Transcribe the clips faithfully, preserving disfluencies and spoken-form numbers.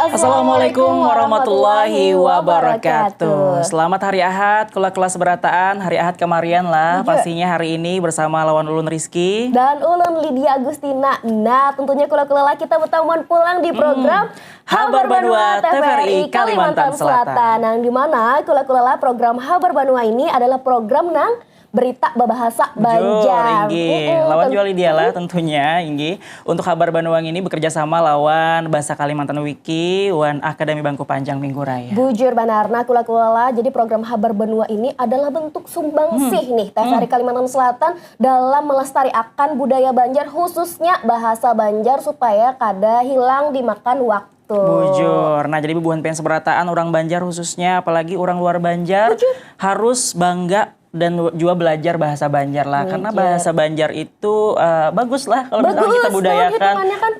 Assalamualaikum warahmatullahi wabarakatuh. Selamat hari Ahad, kula-kula seberataan. Hari Ahad kamarian lah, pastinya hari ini bersama lawan ulun Rizky. Dan ulun Lydia Agustina. Nah, tentunya kula-kula lah kita betamuan pulang di program Habar Banua T V R I Kalimantan Selatan. Yang dimana kula-kula lah program Habar Banua ini adalah program nang berita babahasa Banjar. Inggih. Lawan jua Lydia lah tentunya, inggih. Untuk Habar Banua ini bekerja sama lawan Bahasa Kalimantan Wiki wan Akademi Bangku Panjang Minggu Raya. Bujur banar. Nah, kula-kula lah, jadi program Habar Banua ini adalah bentuk sumbangsih nih T V R I Kalimantan Selatan dalam melestariakan budaya Banjar, khususnya bahasa Banjar, supaya kada hilang dimakan waktu. Bujur. Nah, jadi bubuhan pian seberataan, orang Banjar khususnya, apalagi orang luar Banjar, harus bangga dan jua belajar bahasa Banjar lah, karena bahasa Banjar itu eh, bagus lah kalau misalnya kita budayakan. Hitungannya kan.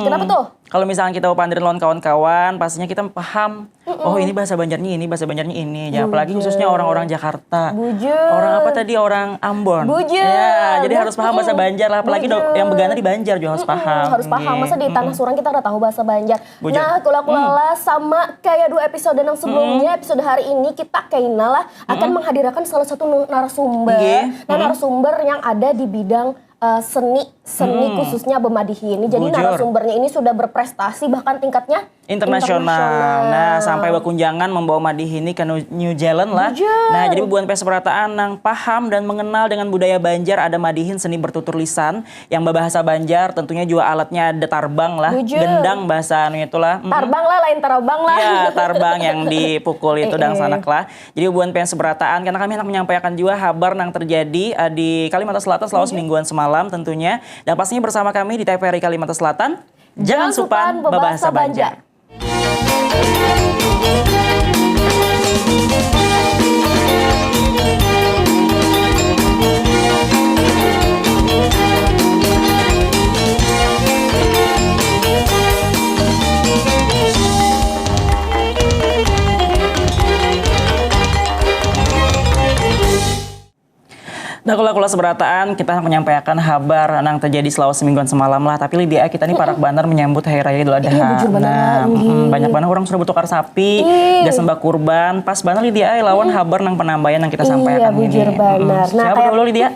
Kenapa tuh? Kalau misalnya kita papandiran lawan kawan-kawan, pastinya kita paham, oh, ini bahasa Banjarnya ini, bahasa Banjarnya ini. Ya, apalagi khususnya orang-orang Jakarta. Bujur. Orang apa tadi? Orang Ambon. Bujur. Ya, jadi harus paham bahasa Banjar lah, apalagi do- yang begana di Banjar juga harus paham. Harus paham. Masa di tanah surang kita kada tahu bahasa Banjar? Bujur. Nah, kula-kula lah, sama kayak dua episode yang sebelumnya, episode hari ini kita kaina lah akan menghadirkan salah satu nu- narasumber. Nah, narasumber yang ada di bidang eh, seni, seni khususnya bemadihi ini. Jadi narasumbernya ini sudah berprestasi bahkan tingkatnya internasional. Nah, sampai bakunjangan membawa madihi ini ke Nu- New Zealand lah. Nah, jadi bubuhan pian seberataan nang paham dan mengenal dengan budaya Banjar, ada madihin seni bertutur lisan yang berbahasa Banjar, tentunya juga alatnya ada tarbang lah, gendang bahasa anunya itulah. Tarbang lah, lain tarabang lah. Ya, tarbang yang dipukul itu dangsanak lah. Jadi bubuhan pian seberataan, karena kami hendak menyampaikan juga habar nang terjadi eh, di Kalimantan Selatan selama semingguan semalam tentunya. Dan pastinya bersama kami di T V R I Kalimantan Selatan. Jangan supan babahasa Banjar. Nah, kula-kula seberataan, kita handak menyampaikan habar nang terjadi selama semingguan semalam lah. Tapi Lydia, kita ni parak banar menyambut Hari Raya Idul Adha. Iya, bujur banar lah, mm, banyak banar orang sudah bertukar sapi, gasan bakurban. Pas banar Lydia, ai, lawan habar nang penambayan yang kita sampaikan ini. Iya, bujur banar. Nah, siapa dulu, Lydia?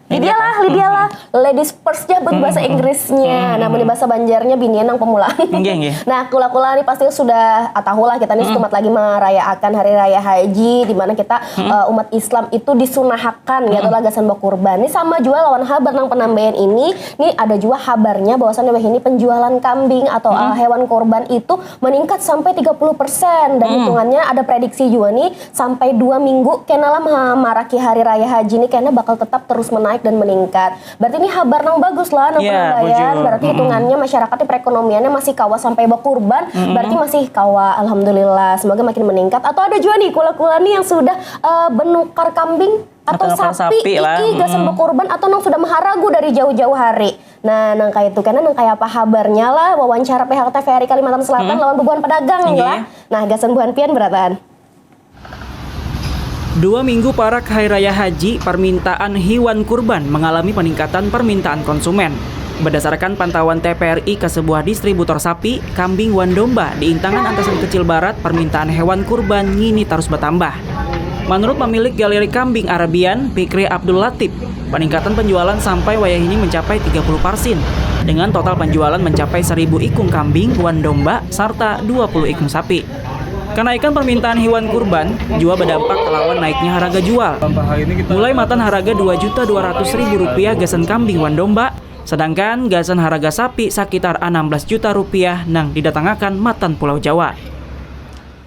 Lydia lah, Lydia lah. Ladies first ya buat bahasa Inggrisnya. Namun di bahasa Banjarnya binian nang pemula. Inggih, inggih. Nah, kula-kula ni pasti sudah ah, tahu lah kita ni setumat lagi merayaakan Hari Raya Haji, di mana kita eh, umat Islam itu disunahakan, ya, atau lagasan bakurban. Ini sama juga lawan habar nang penambayan ini. Ini ada juga habarnya bahwasannya wahini penjualan kambing atau eh, hewan kurban itu meningkat sampai tiga puluh persen. Dan hitungannya ada prediksi juga nih, sampai dua minggu kena lah ma- maraki Hari Raya Haji ini kena bakal tetap terus menaik dan meningkat. Berarti ini habar nang bagus lah, nang penambayan. Berarti hitungannya masyarakat ini perekonomiannya masih kawa sampai bakurban, berarti masih kawa, alhamdulillah. Semoga makin meningkat. Atau ada juga nih kula-kula nih yang sudah eh, benukar kambing atau sapi, iki gasan bakurban atau nang sudah maharagu dari jauh-jauh hari. Nah, nang kaya itu kena, nang kaya apa habarnya lah, wawancara P H K T V R I Kalimantan Selatan lawan bubuhan pedagang lah. Nah, gasan bubuhan pian berataan. Dua minggu parak Hari Raya Haji, permintaan hiwan kurban mengalami peningkatan permintaan konsumen. Berdasarkan pantauan T V R I ke sebuah distributor sapi, kambing wan domba di Intangan Antasan Kecil Barat, permintaan hewan kurban ngini terus bertambah. Menurut pemilik galeri kambing Arabian, Fikri Abdul Latif, peningkatan penjualan sampai wayah ini mencapai tiga puluh persen, dengan total penjualan mencapai seribu ikung kambing wan domba serta dua puluh ikung sapi. Kenaikan permintaan hewan kurban jua berdampak kelawan naiknya harga jual. Mulai matan harga dua juta dua ratus ribu rupiah gasan kambing wan domba, sedangkan gasan harga sapi sekitar enam belas juta rupiah nang didatangakan matan Pulau Jawa.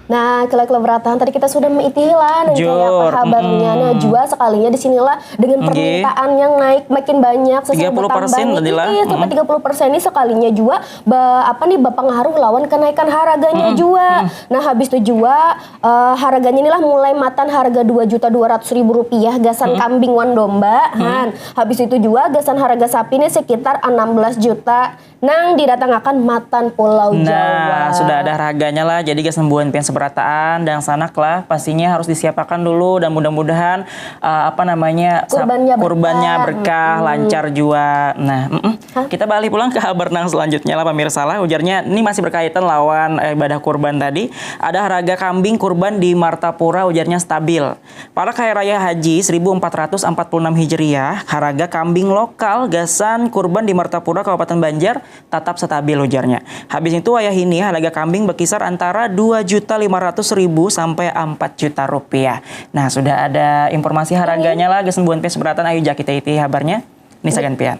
Nah, kela-kela berataan tadi kita sudah meitihi lah nang kaya apa habarnya. Nah, jua sekalinya di sinilah dengan permintaan yang naik makin banyak, sesuai bertambah nih, sampai tiga puluh persen ini sekalinya jua ba, apa nih, berpengaruh lawan kenaikan harganya jua. Nah, habis itu jua eh, harganya inilah mulai matan harga dua juta dua ratus ribu rupiah gasan kambing wan domba, han. Habis itu jua gasan harga sapi nih sekitar enam belas juta nang didatangakan matan Pulau Jawa. Nah, sudah ada harganya lah. Jadi gasan buhan pian seberataan, dangsanak lah. Pastinya harus disiapakan dulu dan mudah-mudahan uh, apa namanya sa- Kurbannya kurbannya berkah. Berkah, lancar jua. Nah, mm-mm. Kita balik pulang ke kabar nang selanjutnya lah pemirsa lah. Ujarnya ini masih berkaitan lawan eh, ibadah kurban tadi. Ada harga kambing kurban di Martapura ujarnya stabil. Parak Hari Raya Haji seribu empat ratus empat puluh enam Hijriah, harga kambing lokal gasan kurban di Martapura Kabupaten Banjar tatap stabil ujarnya. Habis itu wayah ini harga kambing berkisar antara dua juta lima ratus ribu sampai empat juta rupiah. Nah, sudah ada informasi harganya lah gasan buhan pian seberataan, ayu ja kita iti habarnya. Ni sagan pian.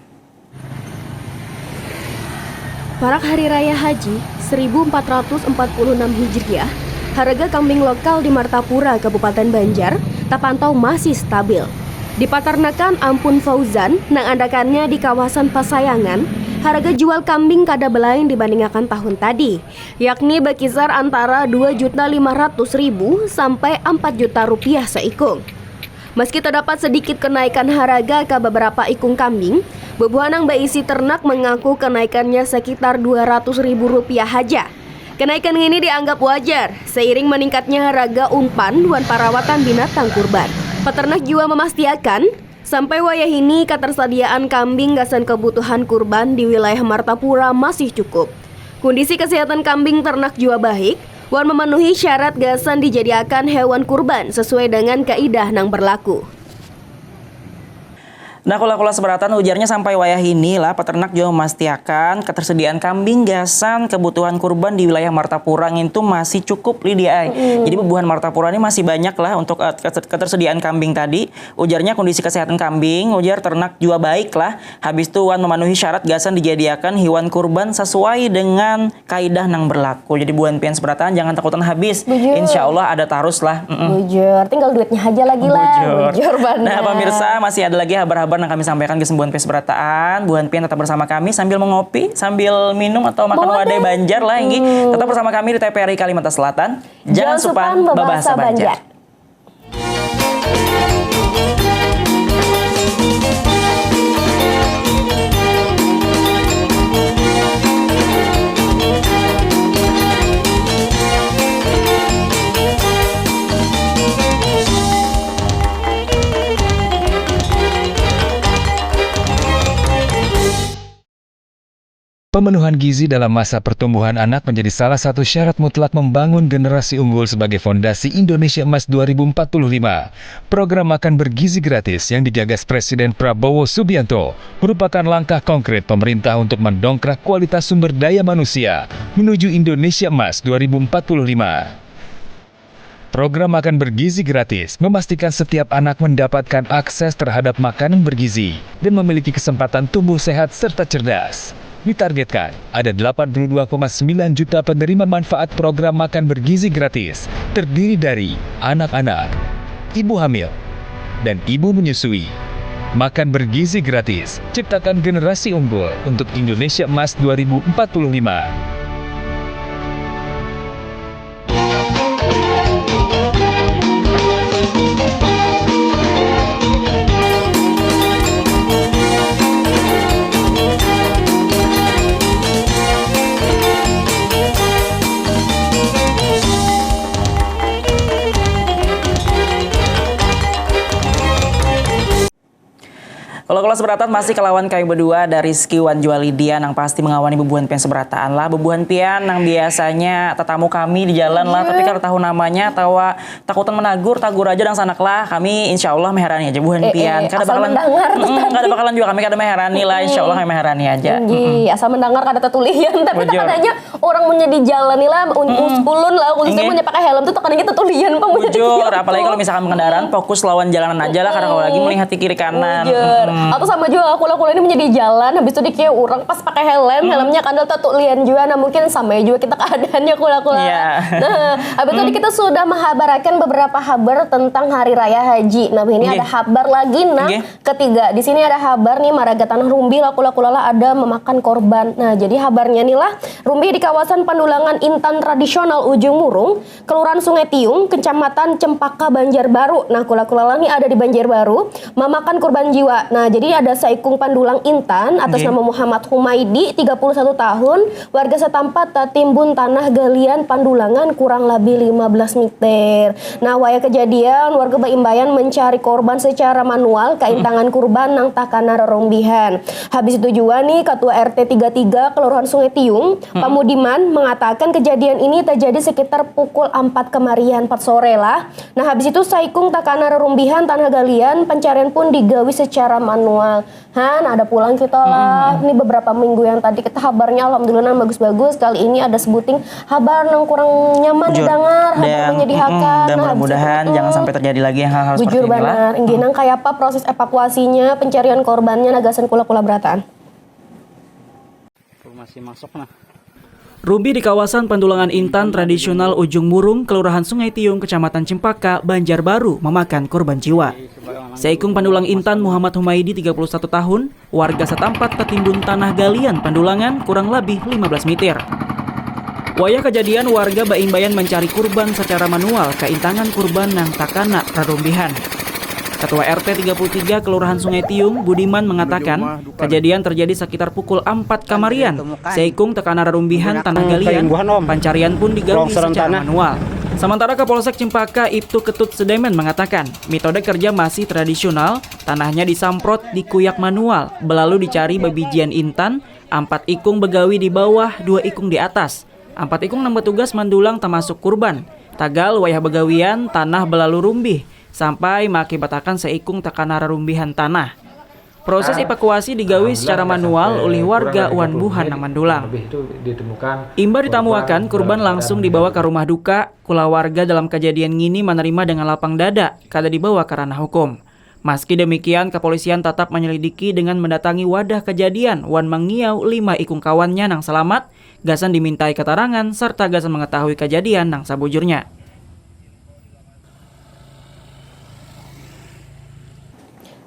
Parak Hari Raya Haji seribu empat ratus empat puluh enam Hijriah, harga kambing lokal di Martapura, Kabupaten Banjar, tapantau masih stabil. Di paternakan Ampun Fauzan, nang andakannya di kawasan Pasayangan, harga jual kambing kada belain dibandingakan tahun tadi, yakni berkisar antara dua juta lima ratus ribu sampai empat juta rupiah seikung. Meski terdapat sedikit kenaikan harga ke beberapa ikung kambing, bebuhan nang berisi ternak mengaku kenaikannya sekitar dua ratus ribu rupiah haja. Kenaikan ini dianggap wajar, seiring meningkatnya harga umpan wan parawatan binatang kurban. Peternak jua memastiakan, sampai wayah ini ketersediaan kambing gasan kebutuhan kurban di wilayah Martapura masih cukup. Kondisi kesehatan kambing ternak jua baik, wan memenuhi syarat gasan dijadiakan hewan kurban sesuai dengan kaidah nang berlaku. Nah, kula-kula seberataan ujarnya sampai wayah ini lah, peternak juga memastiakan ketersediaan kambing gasan kebutuhan kurban di wilayah Martapura ngintu masih cukup, Lydia ai. Jadi bubuhan Martapura ini masih banyak lah untuk eh, keter- ketersediaan kambing tadi. Ujarnya kondisi kesehatan kambing, ujar ternak juga baik lah. Habis itu wan memenuhi syarat gasan dijadiakan hewan kurban sesuai dengan kaidah nang berlaku. Jadi buhan pian seberataan jangan takutan habis. Bujur. Insya Allah ada tarus lah. Mm-mm. Bujur, tinggal duitnya aja lagi lah. Bujur. Bujur banget. Nah, pemirsa, masih ada lagi habar-habar yang kami sampaikan ke sembuhan pian seberataan. Buhan pian tetap bersama kami sambil mengopi, sambil minum atau makan Bawadai. Wadai Banjar lah, inggih. Tetap bersama kami di T V R I Kalimantan Selatan. Jangan supan babahasa Banjar. Pemenuhan gizi dalam masa pertumbuhan anak menjadi salah satu syarat mutlak membangun generasi unggul sebagai fondasi Indonesia Emas dua ribu empat puluh lima. Program makan bergizi gratis yang digagas Presiden Prabowo Subianto merupakan langkah konkret pemerintah untuk mendongkrak kualitas sumber daya manusia menuju Indonesia Emas dua ribu empat puluh lima. Program makan bergizi gratis memastikan setiap anak mendapatkan akses terhadap makanan bergizi dan memiliki kesempatan tumbuh sehat serta cerdas. Ditargetkan, ada delapan puluh dua koma sembilan juta penerima manfaat program makan bergizi gratis, terdiri dari anak-anak, ibu hamil, dan ibu menyusui. Makan bergizi gratis, ciptakan generasi unggul untuk Indonesia Emas dua ribu empat puluh lima. Kalau kalau seberatan masih kelawan kami berdua ada Rizky wan jua Lydia nang pasti mengawani bubuhan pian seberataan lah. Bubuhan pian nang biasanya tetamu kami di jalan lah, tapi kada tahu namanya atawa takutan menagur, tagur aja dangsanak lah. Kami insya Allah meherani aja bubuhan pian. Eh, eh, asal mendengar tuh Mm-mm, kada bakalan juga kami kada meherani lah. Insya Allah kami meherani aja. Inggih, asal mendengar kada tetulian, tapi Bujur. Takadanya orang mun jadi jalan ni lah, un- us- ulun lah khususnya Mm-mm. mun pakai helm tuh takadanya tetulian pang mun jadi Bujur, jalan apalagi tuh. Kalau misalkan mengendaraan fokus lawan jalanan aja lah, kada kawa lagi melihat kiri kanan. Bujur. Atau sama juga aku lah, aku lah ini menjadi jalan, habis itu dikira orang pas pakai helm, helmnya kan ada tuh lian juga, nah mungkin sama juga kita keadaannya kula-kula. Iya. Nah, habis itu kita sudah menghabarakan beberapa habar tentang hari raya haji. Nah, ini Nggih. Ada habar lagi nah Nggih. ketiga. Di sini ada habar nih, maraga tanah Rumbih lah kula-kula lah ada memakan korban. Nah, jadi habarnya nih lah, Rumbih di kawasan Pandulangan Intan Tradisional Ujung Murung, Kelurahan Sungai Tiung, Kecamatan Cempaka, Banjarbaru. Nah, kula-kula lah nih ada di Banjarbaru, memakan korban jiwa. Nah, jadi Ini ada saikung pandulang intan atas Nggih. nama Muhammad Humaidi, tiga puluh satu tahun, warga setempat tatimbun tanah galian pandulangan kurang lebih lima belas meter. Nah, wayah kejadian, warga baimbaian mencari korban secara manual, kaintangan kurban nang takana rerumbihan. Habis itu jua nih, Ketua R T tiga tiga Kelurahan Sungai Tiung, Pamudiman, mengatakan kejadian ini terjadi sekitar pukul empat kemarian, empat sore lah. Nah, habis itu saikung takana rerumbihan tanah galian, pencarian pun digawi secara manual. Han, ada pulang kita lah. Ini beberapa minggu yang tadi kita habarnya alhamdulillah nang bagus-bagus. Kali ini ada sebuting habar nang kurang nyaman Bujur. didengar, habar Dan, menyedihkan. mm-mm, dan Nah, habis mudah-mudahan itu jangan sampai terjadi lagi hal-hal seperti Bujur inilah. Banar. Inggih, nang kaya apa proses evakuasinya, pencarian korbannya, nah gasan kula-kula berataan. Informasi masuk nah. Rumbih di kawasan Pandulangan Intan tradisional Ujung Murung, Kelurahan Sungai Tiung, Kecamatan Cempaka, Banjarbaru, memakan korban jiwa. Seikung pandulang intan Muhammad Humaidi, tiga puluh satu tahun, warga setempat tatimbun tanah galian pandulangan kurang lebih lima belas mitir. Wayah kejadian, warga baimbaian mencari kurban secara manual kaintangan kurban nang takana rerumbihan. Ketua R T tiga puluh tiga Kelurahan Sungai Tiung, Budiman, mengatakan, kejadian terjadi sekitar pukul empat kamarian. Seikung takana rerumbihan tanah galian, pancarian pun digawi secara manual. Sementara Kapolsek Cempaka, Ibtu Ketut Sedemen, mengatakan, metode kerja masih tradisional, tanahnya disamprot, dikuyak manual, belalu dicari bebijian intan, ampat ikung begawi di bawah, dua ikung di atas. Ampat ikung nang batugas mandulang tamasuk kurban. Tagal wayah bagawian, tanah belalu rumbih, sampai maakibatakan seikung takana rerumbihan tanah. Proses evakuasi digawi secara manual ulih warga wan buhan nang mandulang. Imbah ditamuakan, kurban langsung dibawa ka rumah duka. Kulawarga dalam kajadian ngini manarima dengan lapang dada, kada dibawa ka ranah hukum. Maski demikian, kapolisian tatap manyelidiki dengan mendatangi wadah kajadian wan mangiau lima ikung kawannya nang salamat, gasan dimintai katarangan sarta gasan mengetahui kajadian nang sabujurnya.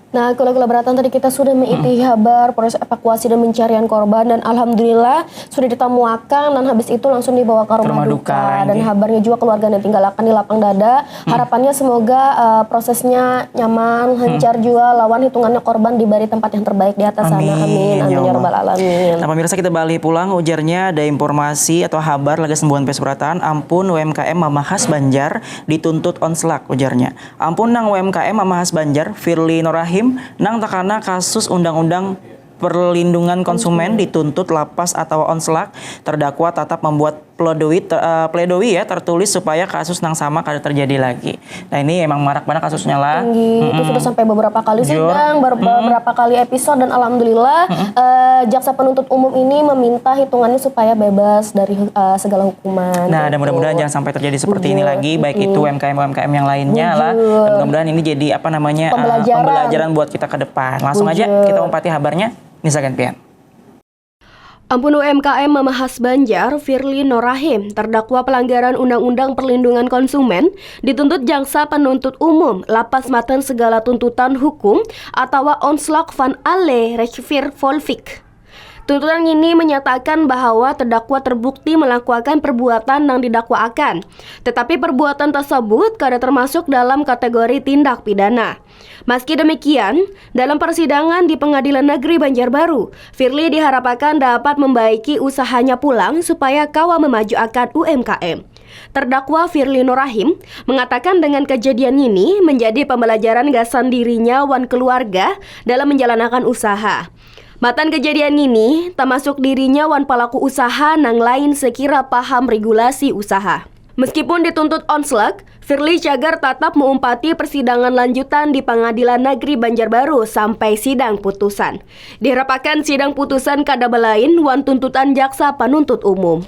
Nah, kula-kula berataan, tadi kita sudah meiti habar proses evakuasi dan pencarian korban, dan alhamdulillah sudah ditamuakan, dan habis itu langsung dibawa ke rumah, rumah duka, duka, dan nggih. Habarnya juga keluarga yang tinggal akan di lapang dada. Harapannya semoga eh, prosesnya nyaman, lancar juga, lawan hitungannya korban diberi tempat yang terbaik di atas sana. Amin, amin, ya rabbal alamin. Nah, pemirsa, kita balik pulang, ujarnya ada informasi atau habar lagi sembuhan pes berataan, ampun U M K M Mamahas Banjar dituntut onslak, ujarnya. Ampun nang U M K M Mamahas Banjar, Firly Norahim, nang takana kasus undang-undang perlindungan konsumen dituntut lapas atau onslak. Terdakwa tetap membuat pledoi ter- eh, pledoi ya tertulis supaya kasus nang sama kada terjadi lagi. Nah, ini emang marak banget kasusnya lah. Tinggi, itu sudah sampai beberapa kali sidang, ber- beberapa kali episode, dan alhamdulillah eh, jaksa penuntut umum ini meminta hitungannya supaya bebas dari eh, segala hukuman. Nah, dan gitu. Mudah-mudahan jangan sampai terjadi seperti ini lagi, baik itu U M K M U M K M yang lainnya lah. Dan mudah-mudahan ini jadi apa namanya eh, Pembelajaran. Pembelajaran buat kita ke depan. Langsung aja kita umpati habarnya. Misalkan pian. Ampun U M K M Mamahas Banjar, Firly Norahim, terdakwa pelanggaran Undang-Undang Perlindungan Konsumen, dituntut jaksa penuntut umum lapas matan segala tuntutan hukum atawa onslak van alle Rechtvier Volvic. Tuntutan ini menyatakan bahwa terdakwa terbukti melakukan perbuatan yang didakwaakan, tetapi perbuatan tersebut kada termasuk dalam kategori tindak pidana. Meski demikian, dalam persidangan di Pengadilan Negeri Banjarbaru, Firly diharapakan dapat membaiki usahanya pulang supaya kawa memajuakan U M K M. Terdakwa Firly Norahim mengatakan dengan kejadian ini menjadi pembelajaran gasan dirinya wan keluarga dalam menjalankan usaha. Matan kejadian ini, termasuk dirinya wan pelaku usaha nang lain sekira paham regulasi usaha. Meskipun dituntut onslak, Firly cagar tatap meumpati persidangan lanjutan di Pengadilan Negeri Banjarbaru sampai sidang putusan. Diharapakan sidang putusan kada belain wan tuntutan jaksa penuntut umum.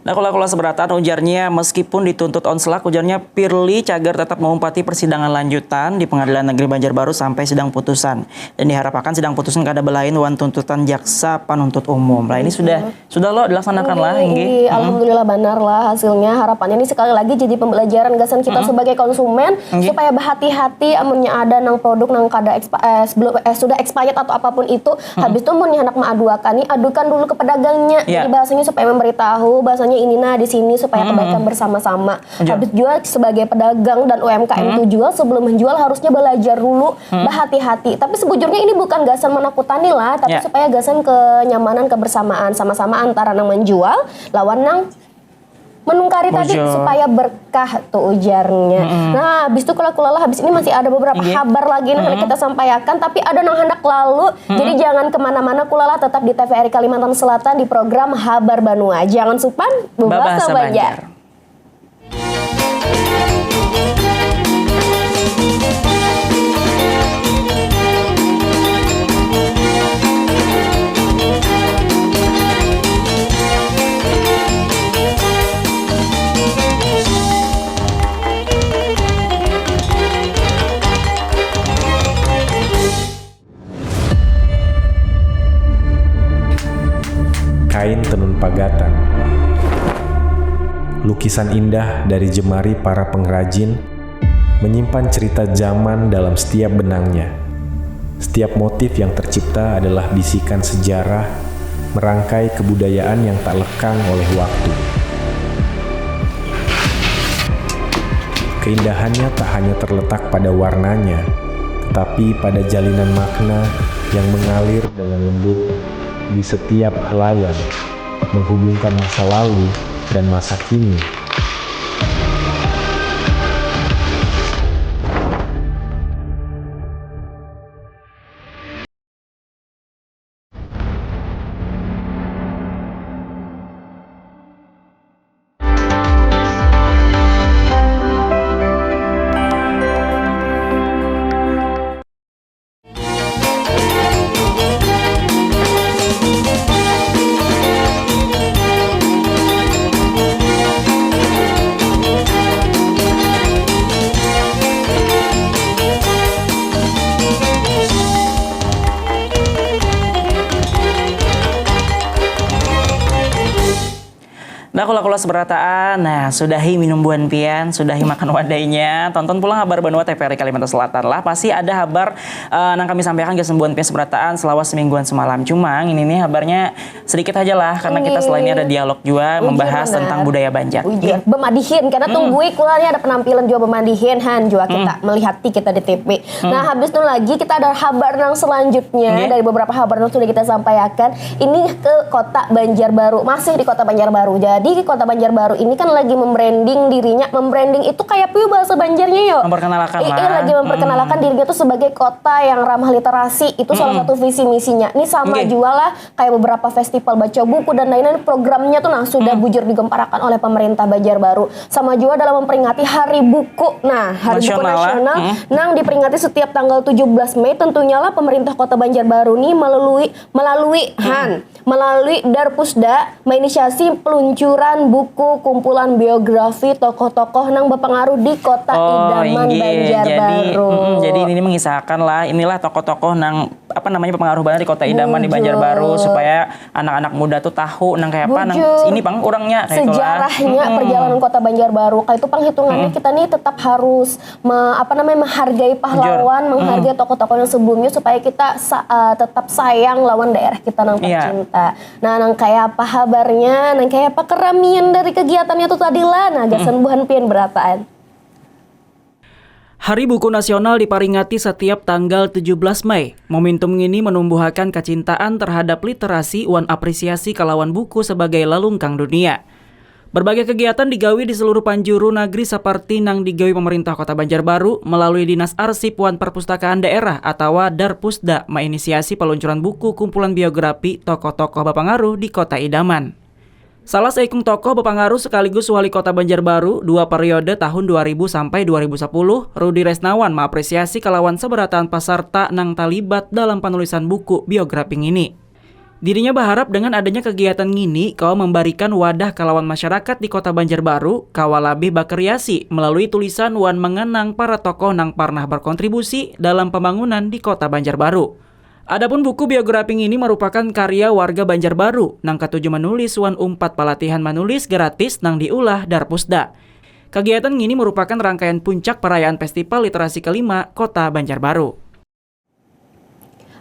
Nah, kalau kalau seberatan ujarnya meskipun dituntut onslak, ujarnya Firly cagar tetap meumpati persidangan lanjutan di Pengadilan Negeri Banjarbaru sampai sidang putusan. Dan diharapkan sidang putusan kada belain wan tuntutan jaksa penuntut umum. Lah ini sudah sudah lo dilaksanakan lah, Ini, inggih. ini alhamdulillah banar lah hasilnya. Harapannya ini sekali lagi jadi pembelajaran gasan kita sebagai konsumen supaya berhati-hati amunnya ada nang produk nang kada expi- eh, sebelum eh, sudah expired atau apapun itu. Habis itu mun handak maaduakan nih, adukan dulu ke pedagangnya. Ya. Jadi bahasanya supaya memberitahu, bahasanya ini nah di sini supaya kebaikan bersama-sama. Habis jual sebagai pedagang dan U M K M tuh jual, sebelum menjual harusnya belajar dulu, berhati-hati. Tapi sebujurnya ini bukan gasan menakutani lah, tapi supaya gasan kenyamanan kebersamaan sama-sama antara nang menjual lawan nang menungkari tadi supaya berkah tuh ujarnya. Nah, habis itu kalau kulala habis ini masih ada beberapa habar lagi nah kita sampaikan, tapi ada nang hendak lalu. Jadi jangan kemana-mana, kulala tetap di T V R I Kalimantan Selatan di program Habar Banua. Jangan supan bebasa Banjar. Kain tenun pagatan. Lukisan indah dari jemari para pengrajin menyimpan cerita zaman dalam setiap benangnya. Setiap motif yang tercipta adalah bisikan sejarah merangkai kebudayaan yang tak lekang oleh waktu. Keindahannya tak hanya terletak pada warnanya, tetapi pada jalinan makna yang mengalir dengan lembut di setiap helaian, menghubungkan masa lalu dan masa kini. Nah, kula-kula seberataan, nah, sudahi minum buhan pian, sudahi makan wadainya, tonton pulang habar banua T V R I Kalimantan Selatan lah. Pasti ada habar uh, nang kami sampaikan gasan buhan pian seberataan selama semingguan semalam. Cuma ini nih habarnya sedikit aja lah, karena kita selain ini ada dialog juga membahas tentang budaya Banjar. Bujur. Bemadihin, karena tunggui kula nih ada penampilan juga bemadihin, han juga kita melihati kita di T V. Nah, habis itu lagi kita ada habar nang selanjutnya dari beberapa habar yang sudah kita sampaikan. Ini ke kota Banjarbaru, masih di kota Banjarbaru. Jadi kota Banjarbaru ini kan lagi membranding dirinya. Membranding itu kayak piu bahasa Banjarnya yo. Memperkenalkan lah. Iya, lagi memperkenalkan dirinya tuh sebagai kota yang ramah literasi. Itu salah satu visi misinya. Ini sama juga lah kayak beberapa festival baca buku dan lain-lain, programnya tuh nah sudah bujur digemparakan oleh pemerintah Banjarbaru. Sama juga dalam memperingati Hari Buku. Nah, Hari Buku Nasional nang diperingati setiap tanggal tujuh belas Mei, tentunya lah pemerintah Kota Banjarbaru nih melalui melalui han melalui Darpusda menginisiasi peluncuran buku kumpulan biografi tokoh-tokoh nang berpengaruh di Kota Idaman Banjarbaru. Jadi ini mengisahkan lah, inilah tokoh-tohkoh nang apa namanya, berpengaruh banget di Kota Idaman di Banjarbaru supaya anak-anak muda tuh tahu nang kayak apa nang ini pang urangnya kayak itulah. Sejarahnya perjalanan Kota Banjarbaru. Kayak itu pang hitungannya kita nih tetap harus me, apa namanya, menghargai pahlawan, menghargai tokoh-tokoh yang sebelumnya supaya kita sa, uh, tetap sayang lawan daerah kita nang tercinta. Nah, nang kayak apa habarnya, nang kayak apa keramian dari kegiatannya tuh tadi lah. Nah, gasan buhan pian berataan. Hari Buku Nasional diparingati satiap tanggal tujuh belas Mei. Momentum ngini manumbuhakan kacintaan tarhadap literasi wan apresiasi kalawan buku sabagai lalungkang dunia. Barbagai kagiatan digawi di saluruh panjuru nagri saparti nang digawi pamarintah Kota Banjarbaru malalui Dinas Arsip wan Parpustakaan Daerah atawa Darpusda mainisiasi paluncuran buku kumpulan biograpi tokoh-tokoh bapangaruh di Kota Idaman. Salah saikung tokoh bapangaruh sakaligus Wali Kota Banjarbaru dua pariode tahun dua ribu sampai dua ribu sapuluh, Rudi Resnawan maapresiasi kalawan sabarataan pasarta nang talibat dalam panulisan buku biograpi ngini. Dirinya baharap dengan adanya kagiatan ngini kawa mambarikan wadah kalawan masyarakat di Kota Banjarbaru kawa labih bakariasi malalui tulisan wan manganang para tokoh nang parnah barkontribusi dalam pambangunan di Kota Banjarbaru. Adapun buku biografi ngini marupakan karya warga Banjarbaru nang katuju manulis wan umpat palatihan manulis gratis nang diulah Darpusda. Kagiatan ngini marupakan rangkaian puncak parayaan Festival Literasi Kelima Kota Banjarbaru.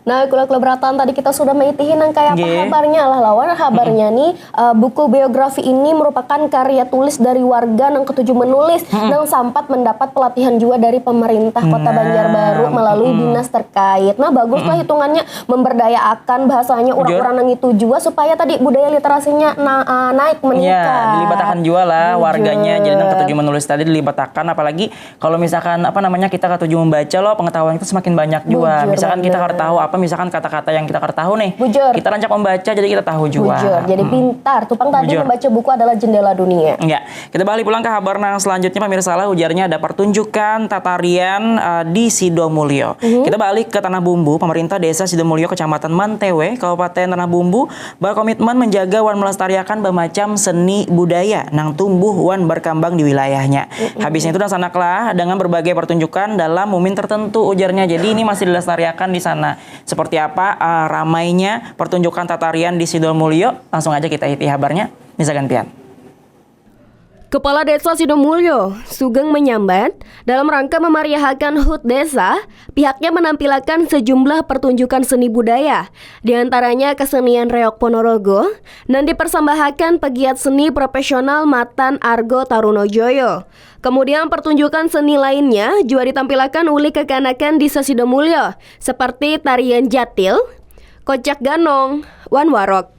Nah, kula-kula berataan tadi kita sudah maitihi nang kaya apa habarnya lah lawan habarnya nih, eh, buku biografi ini merupakan karya tulis dari warga nang ketujuh menulis nang sampat mendapat pelatihan juga dari pemerintah Kota Banjarbaru melalui dinas terkait. Nah, bagus lah hitungannya memberdayaakan bahasanya orang-orang nang itu juga supaya tadi budaya literasinya na-, eh, naik meningkat. Ya, dilibatakan juga lah warganya. Jadi nang ketujuh menulis tadi dilibatakan, apalagi kalau misalkan apa namanya kita katuju membaca loh, pengetahuan kita semakin banyak juga. Bujur, misalkan kita kada tahu apa, misalkan kata-kata yang kita kada tahu nih, Bujur. kita rancak membaca jadi kita tahu juga. Bujur, jadi pintar. Tupang tadi Bujur. membaca buku adalah jendela dunia. Ya, kita balik pulang ke habar nang selanjutnya, pemirsa lah, ujarnya ada pertunjukan tatarian uh, di Sidomulyo. Kita balik ke Tanah Bumbu, pemerintah desa Sidomulyo, Kecamatan Mantewe, Kabupaten Tanah Bumbu, berkomitmen menjaga wan melestariakan bermacam seni budaya nang tumbuh wan berkembang di wilayahnya. Habisnya itu dan sanak lah dengan berbagai pertunjukan dalam mumin tertentu, ujarnya. Jadi ini masih dilestariakan di sana. Seperti apa uh, ramainya pertunjukan tatarian di Sidomulyo? Langsung aja kita iti habarnya. Misalkan pian. Kepala Desa Sidomulyo, Sugeng menyambat, dalam rangka memariahakan hut desa, pihaknya menampilakan sejumlah pertunjukan seni budaya, di antaranya kesenian reok Ponorogo, nang dipersambahakan pegiat seni profesional matan Argo Taruno Joyo. Kemudian pertunjukan seni lainnya juga ditampilakan oleh kekanakan di Sasidomulyo, seperti tarian jatil, kocak ganong, wan warok.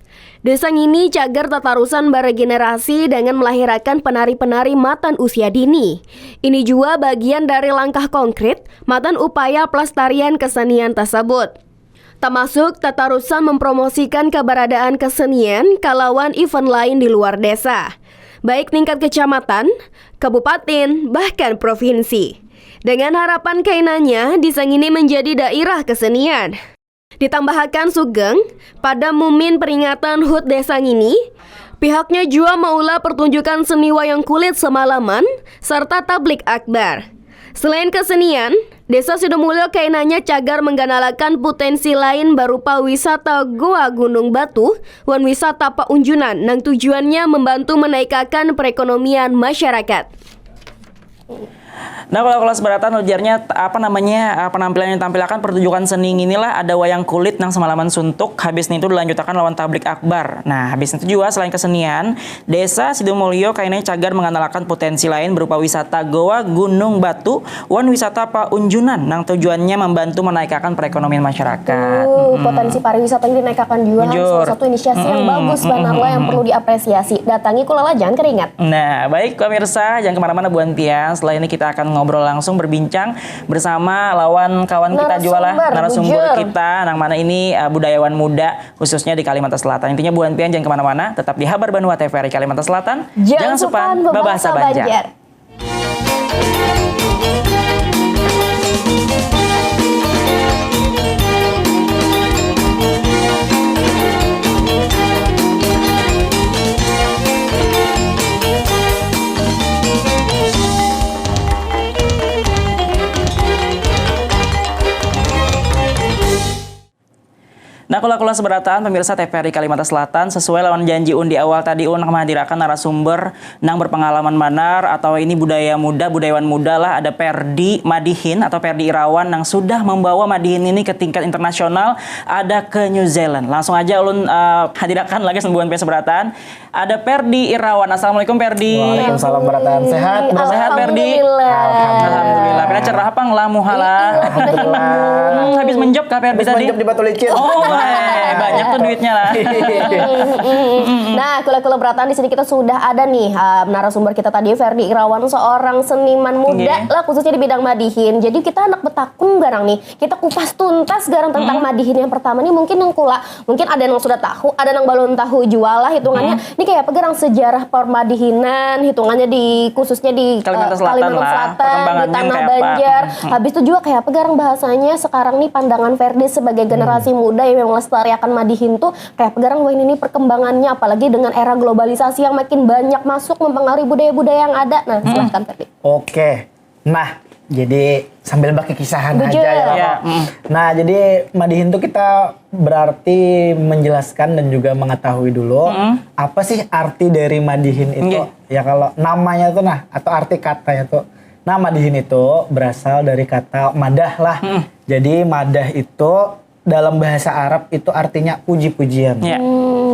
Desa ngini cagar tatarusan baregenerasi dengan melahirakan penari-penari matan usia dini. Ini jua bagian dari langkah konkrit matan upaya pelestarian kesenian tersebut. Tamasuk tatarusan mempromosikan keberadaan kesenian kalawan event lain di luar desa, baik tingkat kecamatan, kabupaten, bahkan provinsi. Dengan harapan kainanya, desa ngini menjadi daerah kesenian. Ditambahakan Sugeng, pada mumin peringatan hut desa ngini, pihaknya jua maulah pertunjukan seni wayang kulit semalaman serta tablik akbar. Selain kesenian, Desa Sidomulyo kainanya cagar mengganalakan potensi lain berupa wisata Goa Gunung Batu wan wisata Paunjunan nang tujuannya membantu menaikakan perekonomian masyarakat. Nah, kalau kelas beratan ujarnya apa namanya penampilan yang ditampilkan pertunjukan seni inilah ada wayang kulit nang semalaman suntuk, habis itu dilanjutakan lawan tablik akbar. Nah, habis itu juga selain kesenian, Desa Sidomulyo kainai cagar mengandalkan potensi lain berupa wisata Goa Gunung Batu wan wisata Paunjunan nang tujuannya membantu menaikakan perekonomian masyarakat. Uh, potensi pariwisata ini dinaikakan juga kan salah satu inisiasi yang bagus banar lah yang perlu diapresiasi. Datangi Kulala jangan keringat. Nah, baik pemirsa, jangan kemana-mana buan pian. Setelah ini kita akan ngobrol langsung berbincang bersama lawan kawan kita juga lah, narasumber kita nang mana ini uh, budayawan muda khususnya di Kalimantan Selatan. Intinya buan pian jangan kemana-mana, tetap di Habar Banua T V R I Kalimantan Selatan. Jangan, jangan supan, supan babahasa Banjar. Banjar. Nah, kula-kula seberataan pemirsa T V R I Kalimantan Selatan, sesuai lawan janji un di awal tadi un mahadirakan narasumber nang berpengalaman banar atau ini budaya muda, budayawan muda lah, ada Perdi Madihin atau Perdi Irawan nang sudah membawa Madihin ini ke tingkat internasional, ada ke New Zealand. Langsung aja ulun uh, hadirakan lagi sembuhan seberataan. Ada Perdi Irawan. Assalamualaikum Perdi. Waalaikumsalam berataan. Sehat? Sehat Perdi. Alhamdulillah. Alhamdulillah. Pina cerah apa ngelamu hala? Alhamdulillah. Hmm, habis menjob kah Perdi tadi? Habis menjob di Batu Licin. Oh, banyak tuh duitnya lah. Nah, kula-kula berataan di sini kita sudah ada nih uh, narasumber kita tadi Ferdi Irawan, seorang seniman muda okay. lah khususnya di bidang madihin. Jadi kita anak betakung garang nih. Kita kupas tuntas garang tentang hmm. madihin yang pertama nih mungkin yang kula mungkin ada yang sudah tahu, ada yang belum tahu jual lah hitungannya. Hmm. Ini kayak apa garang sejarah permadihinan hitungannya di khususnya di Kalimantan uh, Selatan, Kalimantan lah, Selatan di tanah Banjar. Hmm. Habis itu juga kayak apa garang bahasanya sekarang nih pandangan Ferdi sebagai generasi hmm. muda yang melestarikan madihin tuh kayak apa garang wah ini perkembangannya apalagi dengan era globalisasi yang makin banyak masuk mempengaruhi budaya-budaya yang ada. Nah, hmm. silahkan Ferdi. Oke. Nah, jadi sambil baki kisahan aja ya. ya. Mm. Nah, jadi madihin tuh kita berarti menjelaskan dan juga mengetahui dulu mm. apa sih arti dari madihin itu. Okay. Ya kalau namanya tuh nah atau arti katanya tuh. Nah, madihin itu berasal dari kata madah lah. Mm. Jadi madah itu dalam bahasa Arab itu artinya puji-pujian. Ya.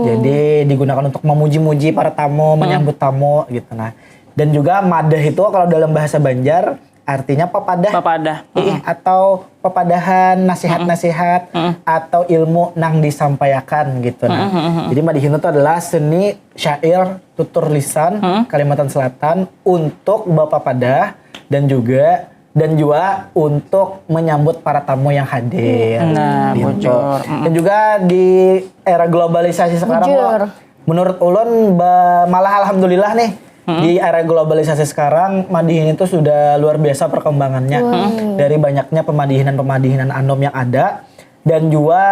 Jadi digunakan untuk memuji-muji para tamu, menyambut tamu gitu nah. Dan juga madah itu kalau dalam bahasa Banjar artinya papadah. Papadah. Ih, atau papadahan, nasihat-nasihat atau ilmu nang disampaikan gitu nah. Jadi madihin itu adalah seni syair tutur lisan Kalimantan Selatan untuk bapapadah dan juga dan juga untuk menyambut para tamu yang hadir. Nah, gitu. Bujur. Dan juga di era globalisasi sekarang Bujur. Wak, menurut ulun ba- malah alhamdulillah nih di era globalisasi sekarang madihin itu sudah luar biasa perkembangannya dari banyaknya pemadihinan-pemadihinan anom yang ada dan juga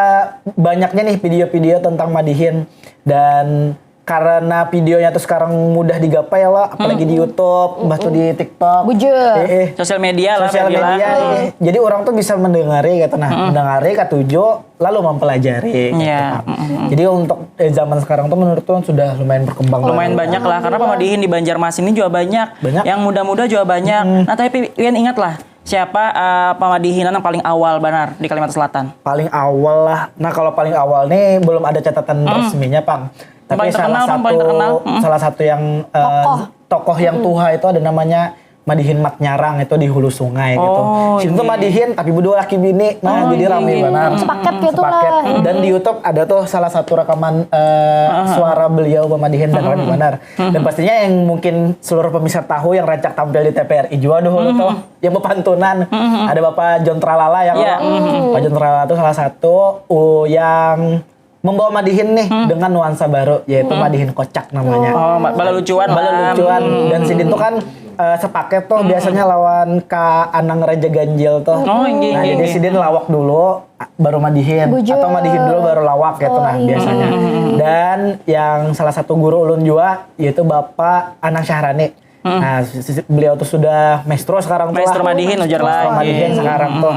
banyaknya nih video-video tentang madihin dan karena videonya tuh sekarang mudah digapai ya lah, apalagi di YouTube, mbah tuh di TikTok. Bujur. Eh, eh. Sosial media lah, Sosial Febiola. Media, eh. Jadi orang tuh bisa mendengari gitu nah, mendengari katuju lalu mempelajari. Gitu, Iya, kan. Jadi untuk eh, zaman sekarang tuh menurut tuh sudah lumayan berkembang. Lumayan banyak lah, karena pemadihin di Banjarmasin ini juga banyak. Banyak. Yang muda-muda juga banyak. Nah, tapi pian ingat lah, siapa eh, pemadihinan yang paling awal banar di Kalimantan Selatan? Paling awal lah. Nah kalau paling awal nih belum ada catatan resminya pang. Tapi Paling salah terkenal, Bang, satu paling terkenal. salah satu yang eh, tokoh. Yang tua itu ada namanya Madihin Mat Nyarang itu di Hulu Sungai gitu. Oh, Sini tuh iya. Madihin tapi berdua laki bini. Nah, Oh, jadi iya, rame iya. Sepaket gitu Sepaket. lah. Dan di YouTube ada tuh salah satu rekaman eh, suara beliau pemadihin dan rame benar. Dan pastinya yang mungkin seluruh pemirsa tahu yang rancak tampil di T V R I juga dulu tuh yang bepantunan. Ada Bapak John Tralala ya Iya. kalau Pak John Tralala tuh salah satu uh, yang membawa madihin nih dengan nuansa baru yaitu madihin kocak namanya. Oh, ma- balalucuan lah. Balalucuan dan sidin tuh kan eh, sepaket tuh biasanya lawan Kak Anang Raja Ganjil tuh. Oh, inggih, Nah, inggih, jadi inggih. Sidin lawak dulu baru madihin Bujur. Atau madihin dulu baru lawak gitu nah biasanya. Dan yang salah satu guru ulun juga yaitu Bapak Anang Syahrani. Nah, si- si- beliau tuh sudah maestro sekarang tuh Maestro lah. madihin ujar Maestro lah. Madihin sekarang tuh.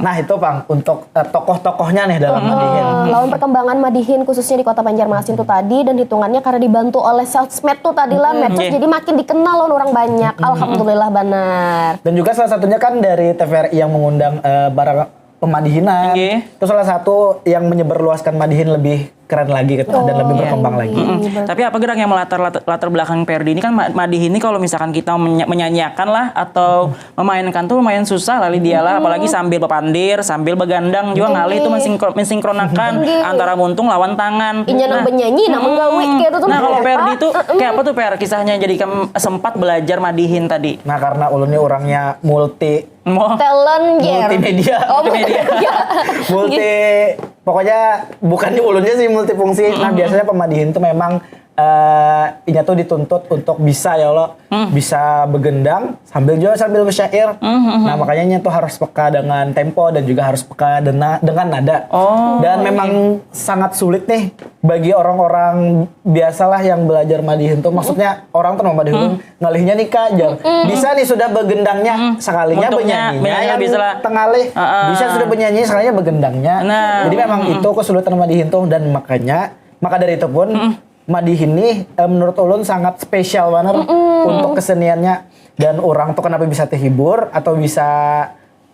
Nah, itu Pang untuk eh, tokoh-tokohnya nih dalam madihin. Eh, lawan perkembangan madihin khususnya di kota Banjarmasin itu tadi dan hitungannya karena dibantu oleh sosmed tuh tadi lah medsos Nggih. Jadi makin dikenal lawan orang banyak alhamdulillah banar. Dan juga salah satunya kan dari T V R I yang mengundang eh, para pemadihinan. Nggih. Itu salah satu yang menyebarluaskan madihin lebih keren lagi gitu dan lebih Iya. Berkembang lagi. Mm-mm. Tapi apa gerang yang melatar latar, latar belakang Perdi ini kan ma- madihin ini kalau misalkan kita menya- menyanyiakan lah atau memainkan tuh lumayan susah lah dia lah apalagi sambil bepandir sambil begandang juga ngalih itu mensinkro- mensinkronakan antara muntung lawan tangan. Inya nang benyanyi, nang menggawi kayak itu tuh. Nah kalau Perdi tuh kayak apa tuh Per kisahnya jadi kamu sempat belajar madihin tadi? Nah karena ulun ini orangnya multi Mau Talent, Jer. Multimedia. Oh, Multimedia. multimedia. Multi pokoknya bukannya ulunnya sih multifungsi. Nah biasanya pemadihin tuh memang eh inya tuh dituntut untuk bisa ya Allah bisa begendang sambil juga sambil bersyair. Nah makanya inya tuh harus peka dengan tempo dan juga harus peka dena- dengan nada. Oh, Dan memang sangat sulit nih bagi orang-orang biasalah yang belajar madihin tuh maksudnya orang tuh mau madihin ngalihnya nih kak jar bisa nih sudah begendangnya sekalinya Muntuknya, benyanyinya benyanyinya yang bisa lah. Tengalih Heeh. Bisa sudah benyanyi sekalinya begendangnya Nah. Jadi memang itu kesulitan madihin tuh dan makanya maka dari itu pun madihin nih eh, menurut ulun sangat spesial banget untuk keseniannya dan orang tuh kenapa bisa terhibur atau bisa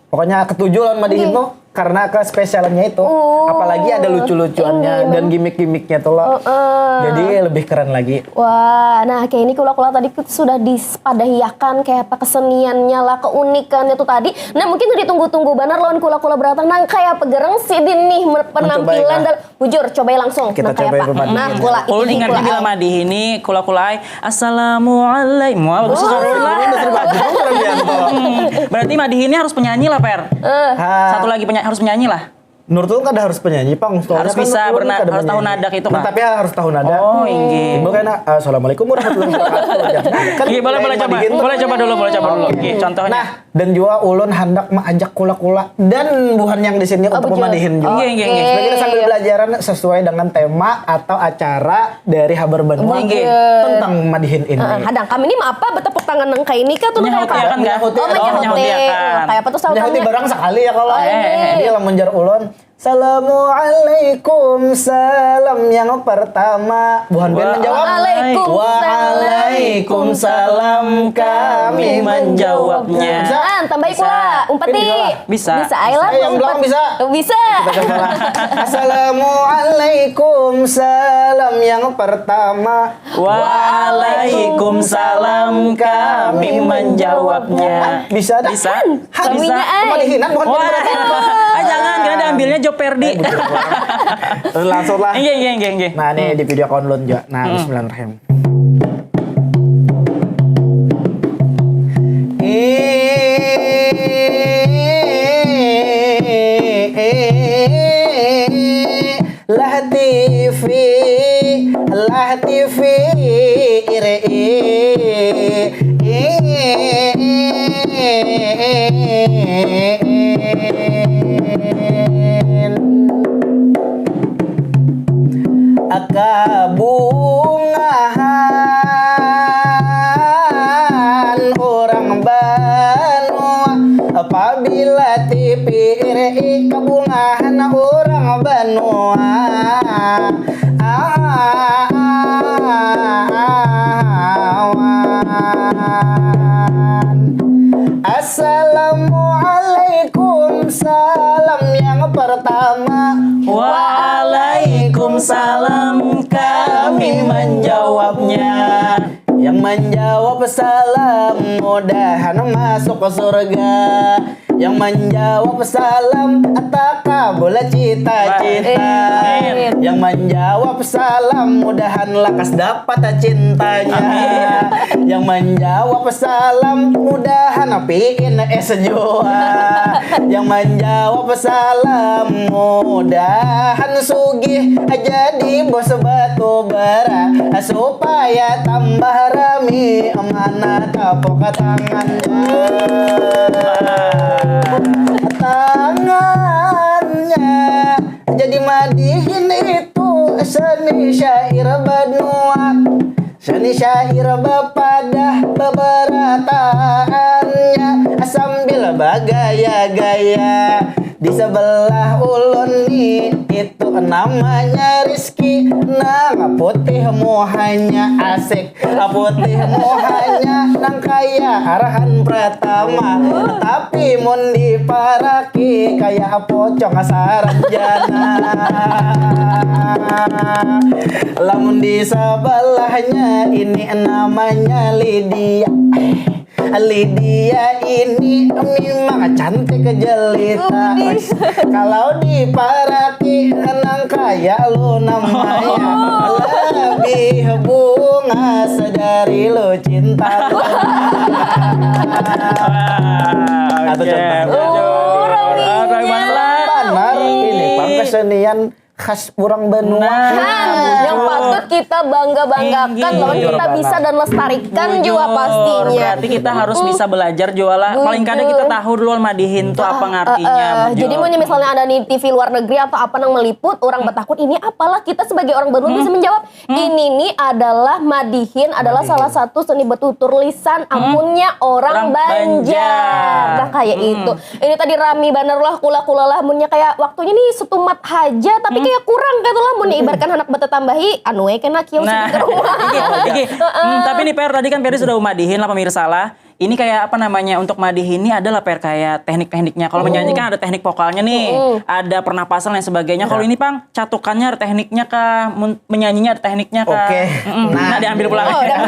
pokoknya ketujuh lawan madihin tuh karena kespesialannya itu Oh. Apalagi ada lucu-lucuannya Iya, dan gimmick-gimmicknya tuh loh Heeh. Jadi lebih keren lagi Wah, nah kayak ini kula-kula tadi kita sudah dipadahiakan kayak apa keseniannya lah, keunikannya tuh tadi. Nah mungkin tuh ditunggu-tunggu banar lawan kula-kula beratang nang kayak apa gereng sidin nih mer- penampilan kah? Dan bujur cobai langsung. Kita Nah, kayak cobai apa? pemandangan. Nah, kula Ulun ini ingatnya kula bila ai. Madihin ini kula-kula ai. Assalamualaikum. Wah, bagus suara ulun lah. Berarti Madihin ini harus penyanyi lah, Per. Satu lagi penyanyi harus penyanyi lah. Menurut lu kada harus penyanyi pang soalnya Harus kan bisa lu berna- kada harus tahu menyanyi. nada gitu Nah, kah? Tapi harus tahu nada. Oh, inggih. Timbul kena "Assalamualaikum warahmatullahi wabarakatuh." Kan Iya, boleh boleh coba. madihin tuh. Boleh coba dulu, boleh coba dulu. Oke, contohnya. Nah, dan juga ulun hendak mengajak kula-kula dan buhan yang di sini untuk bujur. madihin juga. Iya, iya, iya. Supaya kita sambil belajaran sesuai dengan tema atau acara dari Habar Banua Inggih. tentang madihin ini. Heeh, hadang kami ini mah apa bertepuk tangan nang kayak ini kah tuh Nyahuti kayak apa? akan nggak? Oh, Oh, menyahuti. nyahuti akan. Kayak apa tuh sahutan? Nyahuti barang sekali ya kalau. Eh, eh, eh. Jadi lamun jar ulun, "Assalamualaikum, salam yang pertama." Buhan pian Wa- menjawab. Waalaikumsalam. Waalaikumsalam. Waalaikumsalam kami menjawabnya. Ah, tambahi pula, umpati. Bisa. Bisa, ayolah. Eh, yang belakang bisa. Bisa. Kita coba lah. Assalamualaikum, salam yang pertama. Waalaikumsalam kami menjawabnya. Bisa dah. Bisa. Hah, Kaminya, cuma ai. dihinan bukan Wah, diberkati. Ah, jangan, kena diambilnya job Perdi. Terus langsung lah. Enggak, enggak, enggak, enggak. Nah, ini di video account ulun juga. Nah, bismillahirrahmanirrahim. Lah T V, lah T V, iri. Kabungahan urang banua, apabila T V iri kabungahan urang banua. Awan. Assalamualaikum, salam yang pertama. Waalaikumsalam kami menjawabnya. Yang menjawab salam mudahan masuk ke surga. Yang menjawab salam takabul cita-cita. Amin. Yang menjawab salam mudahan lakas dapat cintanya. Yang menjawab salam mudahan P N S jua. Yang menjawab salam mudahan sugih jadi bos batu bara supaya tambah rami mana tepuk tangannya. Tangannya jadi madihin itu seni syair banua. Seni syair bapadah babarataannya sambil bagaya-gaya. Di sebelah ulun ni itu namanya Rizky nang putih muhanya asik. Putih muhanya nang kaya arahan pratama. Tapi mun diparaki kaya pocong saranjana. Lamun di sebelahnya ini namanya Lydia. Lydia ini memang cantik jelita. Kalau diparaki nang kaya Luna Maya lebih bungas dari Lucinta Luna. Atau Oke, contoh. bujur. Oh, raminya. Ah, rami banget lah. Benar, ini Ih. pang kesenian khas urang banua. Nah, Nah, yang patut kita bangga-banggakan Tinggi. bahwa kita Bujur bisa banget. dan lestarikan Bujur. jua pastinya. Berarti kita harus bisa belajar jua lah. Paling kada Bujur. Kita tahu dulu madihin tuh apa ngartinya. Eh, Bujur. jadi mun misalnya ada nih T V luar negeri atau apa nang meliput, orang batakun ini apalah, kita sebagai orang banua bisa menjawab. Ini nih adalah madihin adalah salah satu seni bertutur lisan amunnya orang, Orang Banjar. Banjar. Nah, kayak itu. Ini tadi rami banar lah kula-kula lah munnya kayak waktunya nih setumat haja tapi kayak kurang gitu lah mun ibaratkan anak betatambahi anu we kena kios Nah, di rumah. Iki, iki. Hmm, tapi nih Per tadi kan Peri sudah umadihin lah pemirsa lah. Ini kayak apa namanya untuk madihin ini adalah Per kayak teknik-tekniknya. Kalau menyanyi kan ada teknik vokalnya nih, ada pernapasan dan sebagainya. Kalau ini pang catukannya ada tekniknya kah, mun- menyanyinya ada tekniknya kah? Oke. Mm-mm. Nah, diambil pulang. Oh, udah.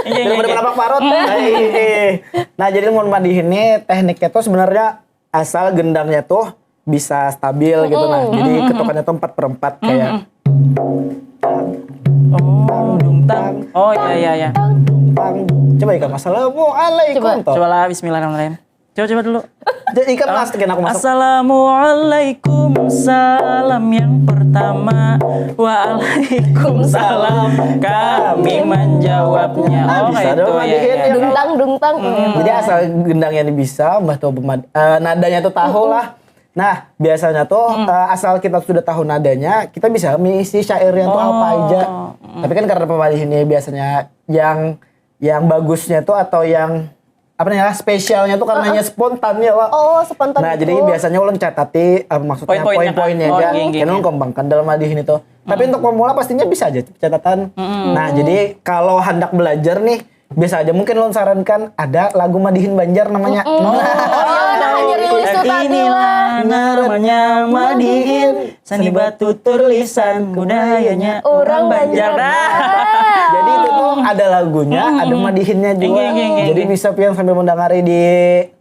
Iya, iya, Daripada iya. melapak parut. Eh, eh. Nah, jadi mun madihin ini tekniknya tuh sebenarnya asal gendangnya tuh bisa stabil gitu nah. Jadi ketukannya tuh empat per empat kayak Oh, dungtang. Oh, iya, iya, iya. Tang, dung. Coba ikam assalamualaikum Coba. toh. Cobalah bismillahirrahmanirrahim. Coba, coba dulu. Jadi ikam mas kena aku masuk. Assalamualaikum, salam yang pertama. Waalaikumsalam, kami menjawabnya. Nah, Oh, bisa itu dong, ya, madihin, ya. ya. Dungtang dungtang. Jadi asal gendangnya bisa, mbah tuh pemad- eh, nadanya tuh tahu lah. Nah, biasanya tuh eh, asal kita sudah tahu nadanya, kita bisa mengisi syairnya tuh apa Oh. aja. Tapi kan karena pemadihin ini biasanya yang yang bagusnya tuh atau yang apa namanya spesialnya tuh karenanya spontan ya lah. Oh, spontan Nah, itu. Jadi biasanya ulun catati apa maksudnya Poin-poinnya poin-poinnya kan? Oh, aja. iya, iya, Karena iya. ulun kembangkan dalam madihin itu. Tapi untuk pemula pastinya bisa aja catatan. Nah, jadi kalau hendak belajar nih Biasa aja mungkin ulun sarankan ada lagu Madihin Banjar namanya. Oh, nah, hanya rilis tuh tadi lah. Namanya Madihin, seni batutur lisan budayanya Orang orang Banjar. Banjar. Nah. Jadi itu tuh ada lagunya, ada madihinnya juga. Enggak, enggak, enggak, Jadi enggak. bisa pian sambil mendengari di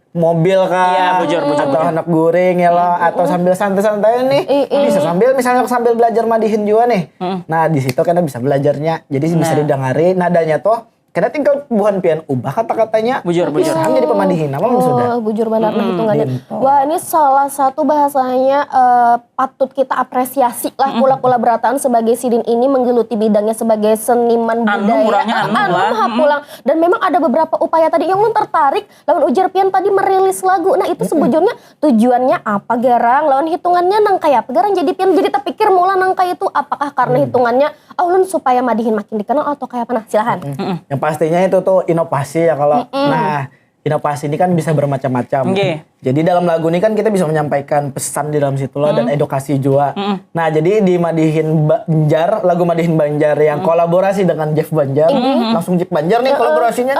mobil kah, Iya, bujur, bujur, atau bujur. Anak Guring ya lo, atau sambil santai-santai nih. I- i. Bisa sambil misalnya sambil belajar madihin juga nih. Nah di situ kan bisa belajarnya. Jadi bisa Nah. didengari nadanya tuh. Kena tinggal buhan pian ubah kata-katanya. Bujur, bujur. Bisa jadi pemadihin apa sudah. Oh, bujur banar nah hitungannya. Gitu. Wah, ini salah satu bahasanya eh, patut kita apresiasi lah kula-kula berataan sebagai sidin ini menggeluti bidangnya sebagai seniman Anu, budaya. urangnya anu Ah, anu lah. mah pulang. Dan memang ada beberapa upaya tadi yang ulun tertarik lawan ujar pian tadi merilis lagu. Nah, itu sebujurnya tujuannya apa garang? Lawan hitungannya nang kaya apa garang? Jadi pian jadi terpikir mula nang kaya itu apakah karena hitungannya ah ulun supaya madihin makin dikenal atau kaya apa? Nah, silahan. Yang pastinya itu tuh inovasi ya kalau. Nah, inovasi ini kan bisa bermacam-macam. Oke. Jadi dalam lagu ini kan kita bisa menyampaikan pesan di dalam situ loh dan edukasi juga. Nah, jadi di Madihin Banjar, lagu Madihin Banjar yang kolaborasi dengan Jeff Banjar. Langsung Jeff Banjar nih kolaborasinya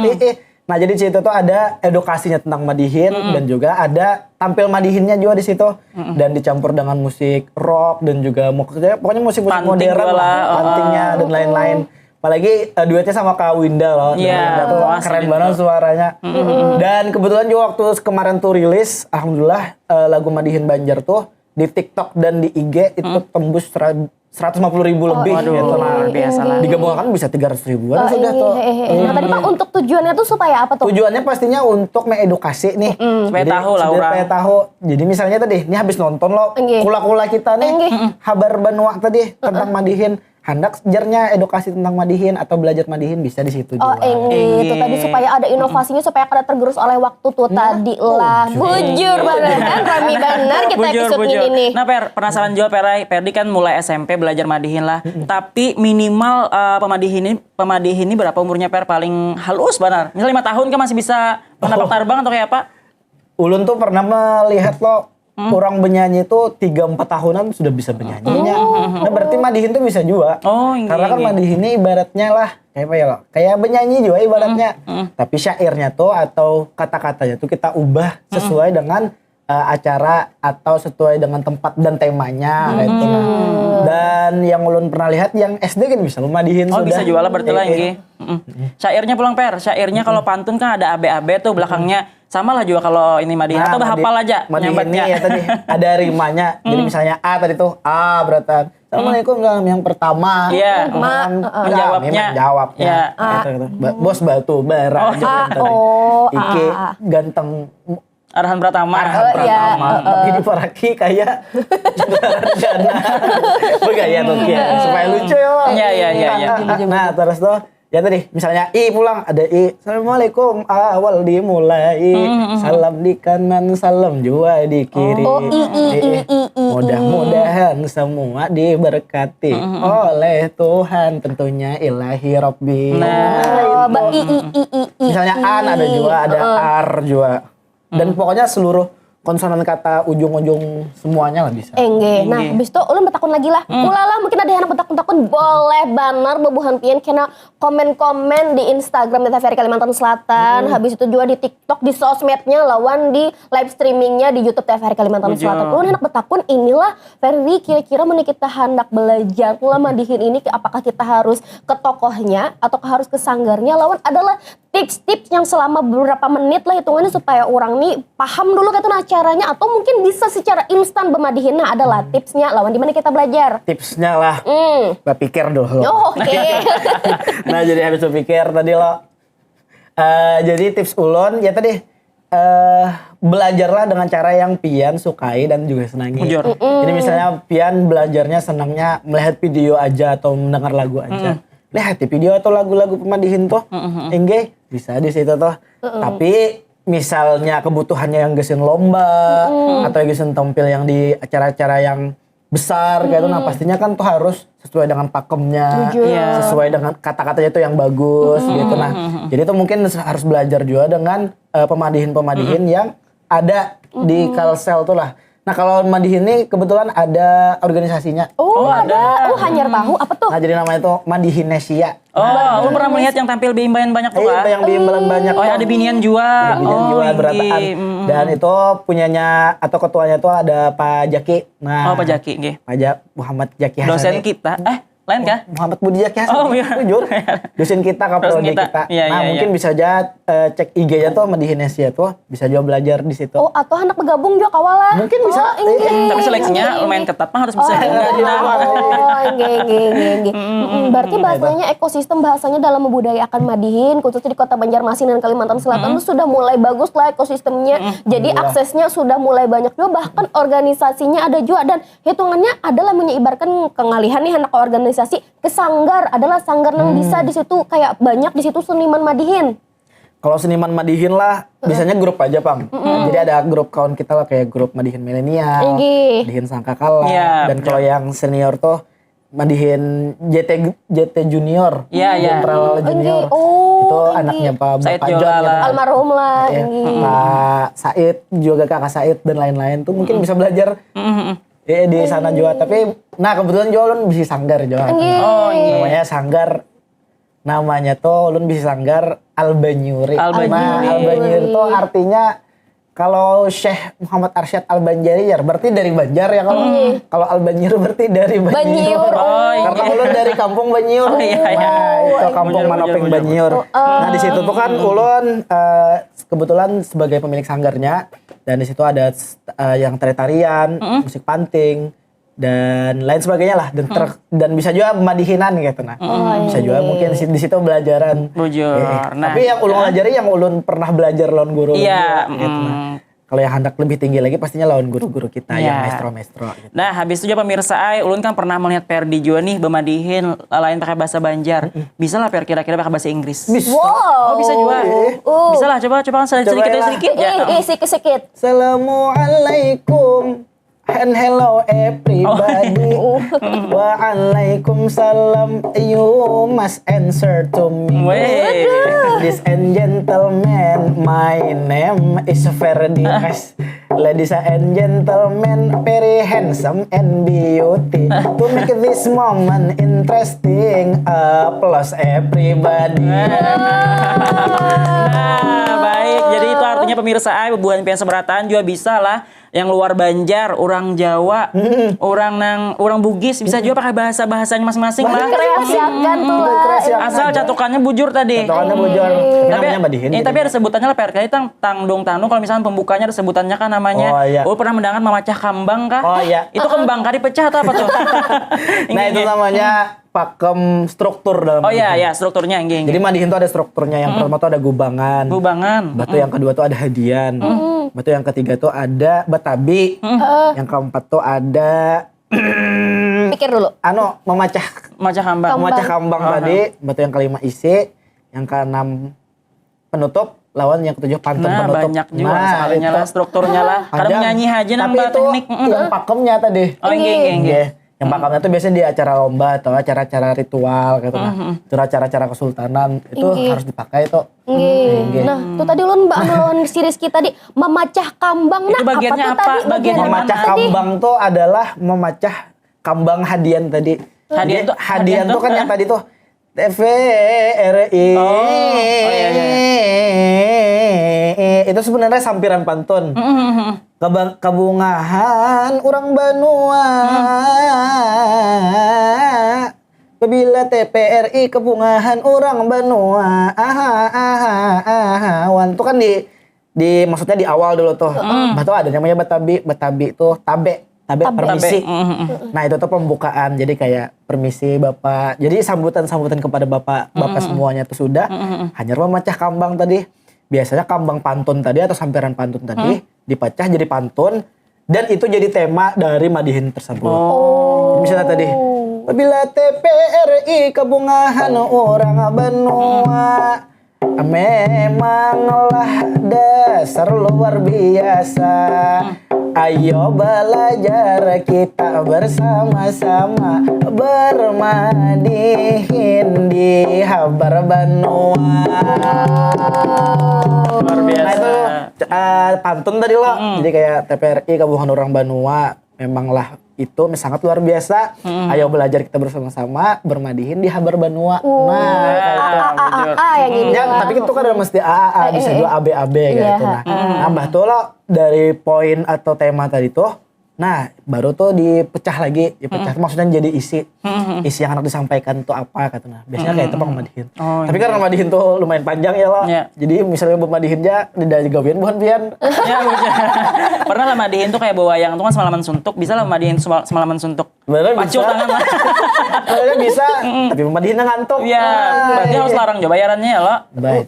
nih. Ih, ih. Nah, jadi cerita tuh ada edukasinya tentang madihin dan juga ada tampil madihinnya juga di situ dan dicampur dengan musik rock dan juga maksudnya pokoknya musik-musik Panting modern juga lah, lah, pantingnya dan lain-lain. Apalagi eh, duetnya sama Kak Winda loh. Iya, Winda tuh wah, keren sedih banget tuh. Suaranya. Dan kebetulan juga waktu kemarin tuh rilis, alhamdulillah eh, lagu Madihin Banjar tuh di TikTok dan di I G itu tembus sera- seratus lima puluh ribu lebih Waduh, gitu lah. Luar biasa lah. Digabungkan bisa tiga ratus ribuan Oh, sudah iya, tuh. iya, iya. Nah, tadi Pak untuk tujuannya tuh supaya apa tuh? Tujuannya pastinya untuk mengedukasi nih. Supaya Jadi, tahu lah orang. Supaya tahu. Jadi misalnya tadi, ini habis nonton lo, Enggih. kula-kula kita nih, Enggih. habar banua tadi tentang madihin. Handak jernya edukasi tentang madihin atau belajar madihin bisa di situ Oh, juga. enggih, itu tadi supaya ada inovasinya supaya kada tergerus oleh waktu tuh tadi lah. Bujur banget kan, rami benar kita Bujur, episode bujur. ini nih. Nah, Per, penasaran juga Per, ai. Perdi kan mulai S M P belajar madihin lah. Tapi minimal eh, pemadihin ini, pemadihin ini berapa umurnya Per? Paling halus banar. Misal lima tahun kan masih bisa menabak tarbang atau kayak apa? Ulun tuh pernah melihat lo orang benyanyi itu tiga empat tahunan sudah bisa bernyanyinya. Nah, berarti madihin tuh bisa juga. Oh, iya, Karena kan iya. Madihin ini ibaratnya lah kayak apa ya lo? Kayak benyanyi juga ibaratnya. Tapi syairnya tuh atau kata-katanya tuh kita ubah sesuai dengan eh, acara atau sesuai dengan tempat dan temanya gitu. Dan yang ulun pernah lihat yang S D kan bisa lo madihin Oh, sudah. Bisa juga lah berarti lah Iya, ini. Mm-mm. Syairnya pulang Per, syairnya kalau pantun kan ada abe-abe tuh belakangnya. Sama lah juga kalau ini madihin Nah, atau madi- bahapal aja madihin nyambatnya. Ini ya tadi ada rimanya. Jadi misalnya A tadi tuh A beratan. Assalamualaikum salam yang pertama. Iya. Orang Menjawabnya. Jawabnya. Iya. Gitu, gitu. Ba- Bos batu bara. Oh. Gitu, Ah, gitu. oh, Iki ah, ah. Ganteng Arahan pertama. Arahan Oh, iya. pertama. Tapi diparaki kayak Jana. Begaya tuh kayak supaya lucu ya. Iya, iya, iya, iya. Nah, terus tuh ya tadi misalnya I pulang ada I. Assalamualaikum awal dimulai. Salam di kanan, salam juga di kiri. Oh, I, I, I, I, I, I. Mudah-mudahan semua diberkati oleh Tuhan tentunya ilahi Rabbi. Nah. Oh, ba- I, I, I, I, I, Misalnya I. An ada juga, ada R juga. Dan pokoknya seluruh konsonan kata ujung-ujung semuanya lah bisa. Enggih. Nah, habis itu ulun bertakun lagi lah. Ulala mungkin ada yang bertakun-takun boleh banar bubuhan pian kena komen-komen di Instagram T V R I Kalimantan Selatan. Habis itu juga di TikTok, di sosmednya lawan di live streamingnya di YouTube T V R I Kalimantan Betul. Selatan. Ulun hendak bertakun inilah Ferdi kira-kira mun kita hendak belajar lah madihin ini apakah kita harus ke tokohnya atau harus ke sanggarnya lawan adalah tips-tips yang selama beberapa menit lah hitungannya supaya orang nih paham dulu gitu nah caranya atau mungkin bisa secara instan bemadihin nah adalah tipsnya lawan di mana kita belajar. Tipsnya lah, Hmm. berpikir dulu. Oh, oke. Nah jadi habis berpikir tadi lo, eh, jadi tips ulon ya tadi eh belajarlah dengan cara yang pian sukai dan juga senangi. Bujur. Jadi misalnya pian belajarnya senangnya melihat video aja atau mendengar lagu aja. Lihat di video atau lagu-lagu pemadihin tuh, enggih bisa di situ tuh. Tapi misalnya kebutuhannya yang gasan lomba atau yang gasan tampil yang di acara-acara yang besar kayak itu, nah pastinya kan tuh harus sesuai dengan pakemnya, Bujur. Iya. sesuai dengan kata-katanya tuh yang bagus gitu. Nah, jadi tuh mungkin harus belajar juga dengan eh, pemadihin-pemadihin yang ada di Kalsel tuh lah. Nah, kalau Madihin ini kebetulan ada organisasinya. Oh, Oh, ada. ada. Oh, hanyar tahu apa tuh? Nah, jadi namanya itu Madihinesia. Oh, lu pernah melihat yang tampil di imbayan banyak tuh, Iya, Kak? yang bimbingan banyak. Oh, ya, ada binian jua. Binian Oh, jua inggih. berataan. Mm. Dan itu punyanya atau ketuanya itu ada Pak Jaki. Nah, Oh, Pak Jaki, nggih. Pak Ja- Muhammad Jaki Dosen Hassani. Kita. Eh, lain kah? Muhammad Budi Jaki Hassani. Oh, iya. Jujur. Dosen kita, Dosen kaprodi kita. kita. Iya, Nah, iya, mungkin iya. Bisa aja eh, cek I G-nya tuh Madihinesia tuh. Bisa juga belajar di situ. Oh, atau anak bergabung juga kawalah. Mungkin bisa. Oh, inggih. Tapi seleksinya lumayan ketat, mah harus bisa. Oh, Enggak, iya. enggak. Oh, inggih, inggih, inggih, inggih. Mm-mm, berarti bahasanya ekosistem bahasanya dalam membudayakan Madihin, khususnya di Kota Banjarmasin dan Kalimantan Selatan itu sudah mulai bagus lah ekosistemnya. Jadi aksesnya sudah mulai banyak juga, bahkan organisasinya ada juga dan hitungannya adalah menyebarkan kengalihan nih anak organisasi ke sanggar, adalah sanggar yang bisa di situ kayak banyak di situ seniman Madihin. Kalau seniman Madihin lah, biasanya grup aja, Pang. Jadi ada grup kawan kita lah, kayak grup Madihin Milenial, Inggih. Madihin Sangkakala, Iya, dan kalau yang senior tuh Madihin J T J T Junior, Iya, iya. Jenderal Inggih. Junior. Oh, Itu inggih. Anaknya Pak Said Bapak John Jolala. gitu. Almarhum lah, Iya, inggih. Pak Said juga, Kakak Said dan lain-lain tuh mungkin bisa belajar Mm-mm. eh, di sana juga. Tapi nah, kebetulan juga ulun bisi sanggar juga. Inggih. Oh, iya. Namanya sanggar, namanya tuh ulun bisi sanggar Al-Banyuri. Al-Banyuri. Nah, Al-Banyuri itu artinya kalau Syekh Muhammad Arsyad Al-Banjari ya, berarti dari Banjar ya kalau kalau Al-Banyuri berarti dari Banjur. Banjur. Oh, iya. Karena ulun dari kampung Banjur. Oh, iya, iya. Nah, itu kampung Bener, Manopeng bener, bener. Banjur. Nah, di situ tuh kan ulun eh, kebetulan sebagai pemilik sanggarnya dan di situ ada eh, yang tari-tarian, musik panting dan lain sebagainya lah dan ter- dan bisa juga madihinan gitu nah. Bisa juga mungkin si- di situ belajaran. Bujur. Eh, Nah. Tapi yang ulun ajari yang ulun pernah belajar lawan guru Iya, gitu nah. mm. Kalau yang hendak lebih tinggi lagi pastinya lawan guru-guru kita yang Iya. maestro-maestro gitu. Nah, habis itu juga pemirsa ai, ulun kan pernah melihat Perdi juga nih bemadihin lain pakai bahasa Banjar. Bisa lah Per kira-kira pakai bahasa Inggris. Bisa. Oh, bisa juga. Uh. Bisa lah, coba coba sedikit Coba ya. sedikit ya. Ih, ih, sikit-sikit. Assalamualaikum and hello everybody. Waalaikumsalam. You must answer to me. Weh. Ladies and gentlemen, my name is Ferdi. Ladies and gentlemen, very handsome and beauty. To make this moment interesting, applause everybody. Nah, baik. Jadi itu artinya pemirsa ai, bubuhan pian seberataan juga bisa lah yang luar Banjar, orang Jawa, orang nang orang Bugis bisa juga pakai bahasa-bahasanya masing-masing lah. Kreasiakan tuh lah. Kreasiakan. Asal catukannya bujur tadi. Catukannya bujur. Tapi Tapi, namanya madihin eh, gitu. Tapi ada sebutannya lah P R K tang tangdung tanu kalau misalnya pembukanya ada sebutannya kan namanya. Oh, iya. Oh, pernah mendengar memacah kambang kah? Oh, iya. Itu kembang kah dipecah atau apa tuh? Nah, itu namanya pakem struktur dalam Oh iya, madihin. Ya, strukturnya inggih. Jadi madihin tuh ada strukturnya. Yang pertama tuh ada gubangan. Gubangan. Batu yang kedua tuh ada hadian. Batu yang ketiga tuh ada batabi. Yang keempat tuh ada Pikir dulu. Anu, memacah Macah kambang. Memacah kambang tadi. Batu yang kelima isi. Yang keenam penutup. Lawan yang ketujuh pantun Nah, penutup. Banyak juga Nah, soalnya itu. Lah, strukturnya lah. Karena Ada. Menyanyi aja Tapi nambah itu teknik. Mm-mm. Yang pakemnya tadi. Oh, inggih, inggih, inggih. Iya. Yang pakemnya tuh biasanya di acara lomba atau acara-acara ritual gitu nah. Itu acara-acara kesultanan itu harus dipakai tuh. Inggih. Nah, tuh tadi ulun mbak anu lawan si Rizky tadi memacah kambang. Itu Nah, bagiannya apa tuh apa? Tadi? Bagian Bagian mana? Memacah Tadi. Kambang tuh adalah memacah kambang hadian tadi. Hadian Jadi, tuh- hadian hadian tuh tuh, kan yang eh. Tadi tuh T V R I. Oh, oh, iya, iya, iya. Itu sebenarnya sampiran pantun. Kebang- kebungahan orang banua. Bila T V R I kebungahan orang banua. Aha, aha, aha. Wan tuh kan di di maksudnya di awal dulu tuh. Bah tuh ada namanya batabi, batabi tuh tabe, tabe permisi. Nah, itu tuh pembukaan. Jadi kayak permisi Bapak. Jadi sambutan-sambutan kepada Bapak, Bapak semuanya tuh sudah. Hanya memacah kambang tadi. Biasanya kambang pantun tadi atau sampiran pantun tadi dipacah jadi pantun dan itu jadi tema dari madihin tersebut. Jadi misalnya tadi, bila T V R I kebungahan orang banua, memanglah dasar luar biasa. Ayo belajar kita bersama-sama bermadihin di habar banua. Luar biasa. Nah itu uh, pantun tadi lo. Jadi kayak T P R I Kabupaten Orang Banua memanglah itu sangat luar biasa. Ayo belajar kita bersama-sama bermadihin di Habar Banua. Nah, kayak itu. A, A, A, A yang ini. Ya, tapi itu kan udah mesti A A A, bisa juga A B A B kayak Iya, gitu. Nah, nambah tuh lo dari poin atau tema tadi tuh. Nah, baru tuh dipecah lagi, dipecah tuh maksudnya jadi isi. Isi yang hendak disampaikan tuh apa kata nah. Biasanya kayak itu pang madihin. Oh, Tapi karena madihin tuh lumayan panjang ya lo. Iya. Jadi misalnya buat madihin aja di dari gawian bukan pian. Ya, betul. Pernah lah madihin tuh kayak bawa wayang tuh kan semalaman suntuk, bisa lah madihin semal- semalaman suntuk. Sebenarnya Pacul bisa. Tangan lah. Sebenarnya bisa, tapi madihinnya ngantuk. Iya, berarti harus larang juga bayarannya ya lo. Baik.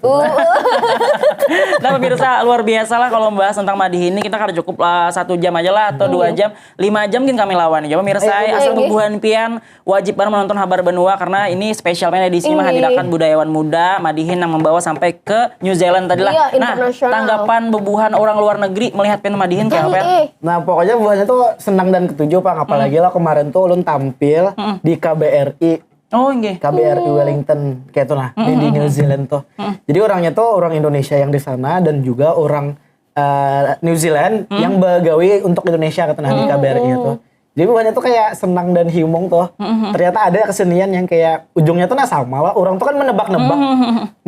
Nah pemirsa luar biasa lah kalau membahas tentang madihin ini kita kada cukup lah satu jam aja lah atau dua jam, lima jam mungkin kami lawan ya pemirsa. Iya, Asal iya. Bubuhan pian wajib banget menonton Habar Banua karena ini spesial main edisi mah Iya. Hadirkan budaya awan muda madihin yang membawa sampai ke New Zealand tadi lah. Iya, Nah internasional. Tanggapan bubuhan orang luar negeri melihat pian madihin kayak apa? Eh, Nah pokoknya buahnya tuh senang dan ketujuh pak, apalagi lah kemarin tuh ulun tampil di K B R I, Oh enggak. K B R I Wellington kayak itu lah di, di New Zealand tuh. Jadi orangnya tuh orang Indonesia yang di sana dan juga orang eh, New Zealand yang begawi untuk Indonesia kata nah di K B R I itu. Jadi buahnya tuh kayak senang dan himung tuh. Ternyata ada kesenian yang kayak ujungnya tuh nah sama lah. Orang tuh kan menebak-nebak.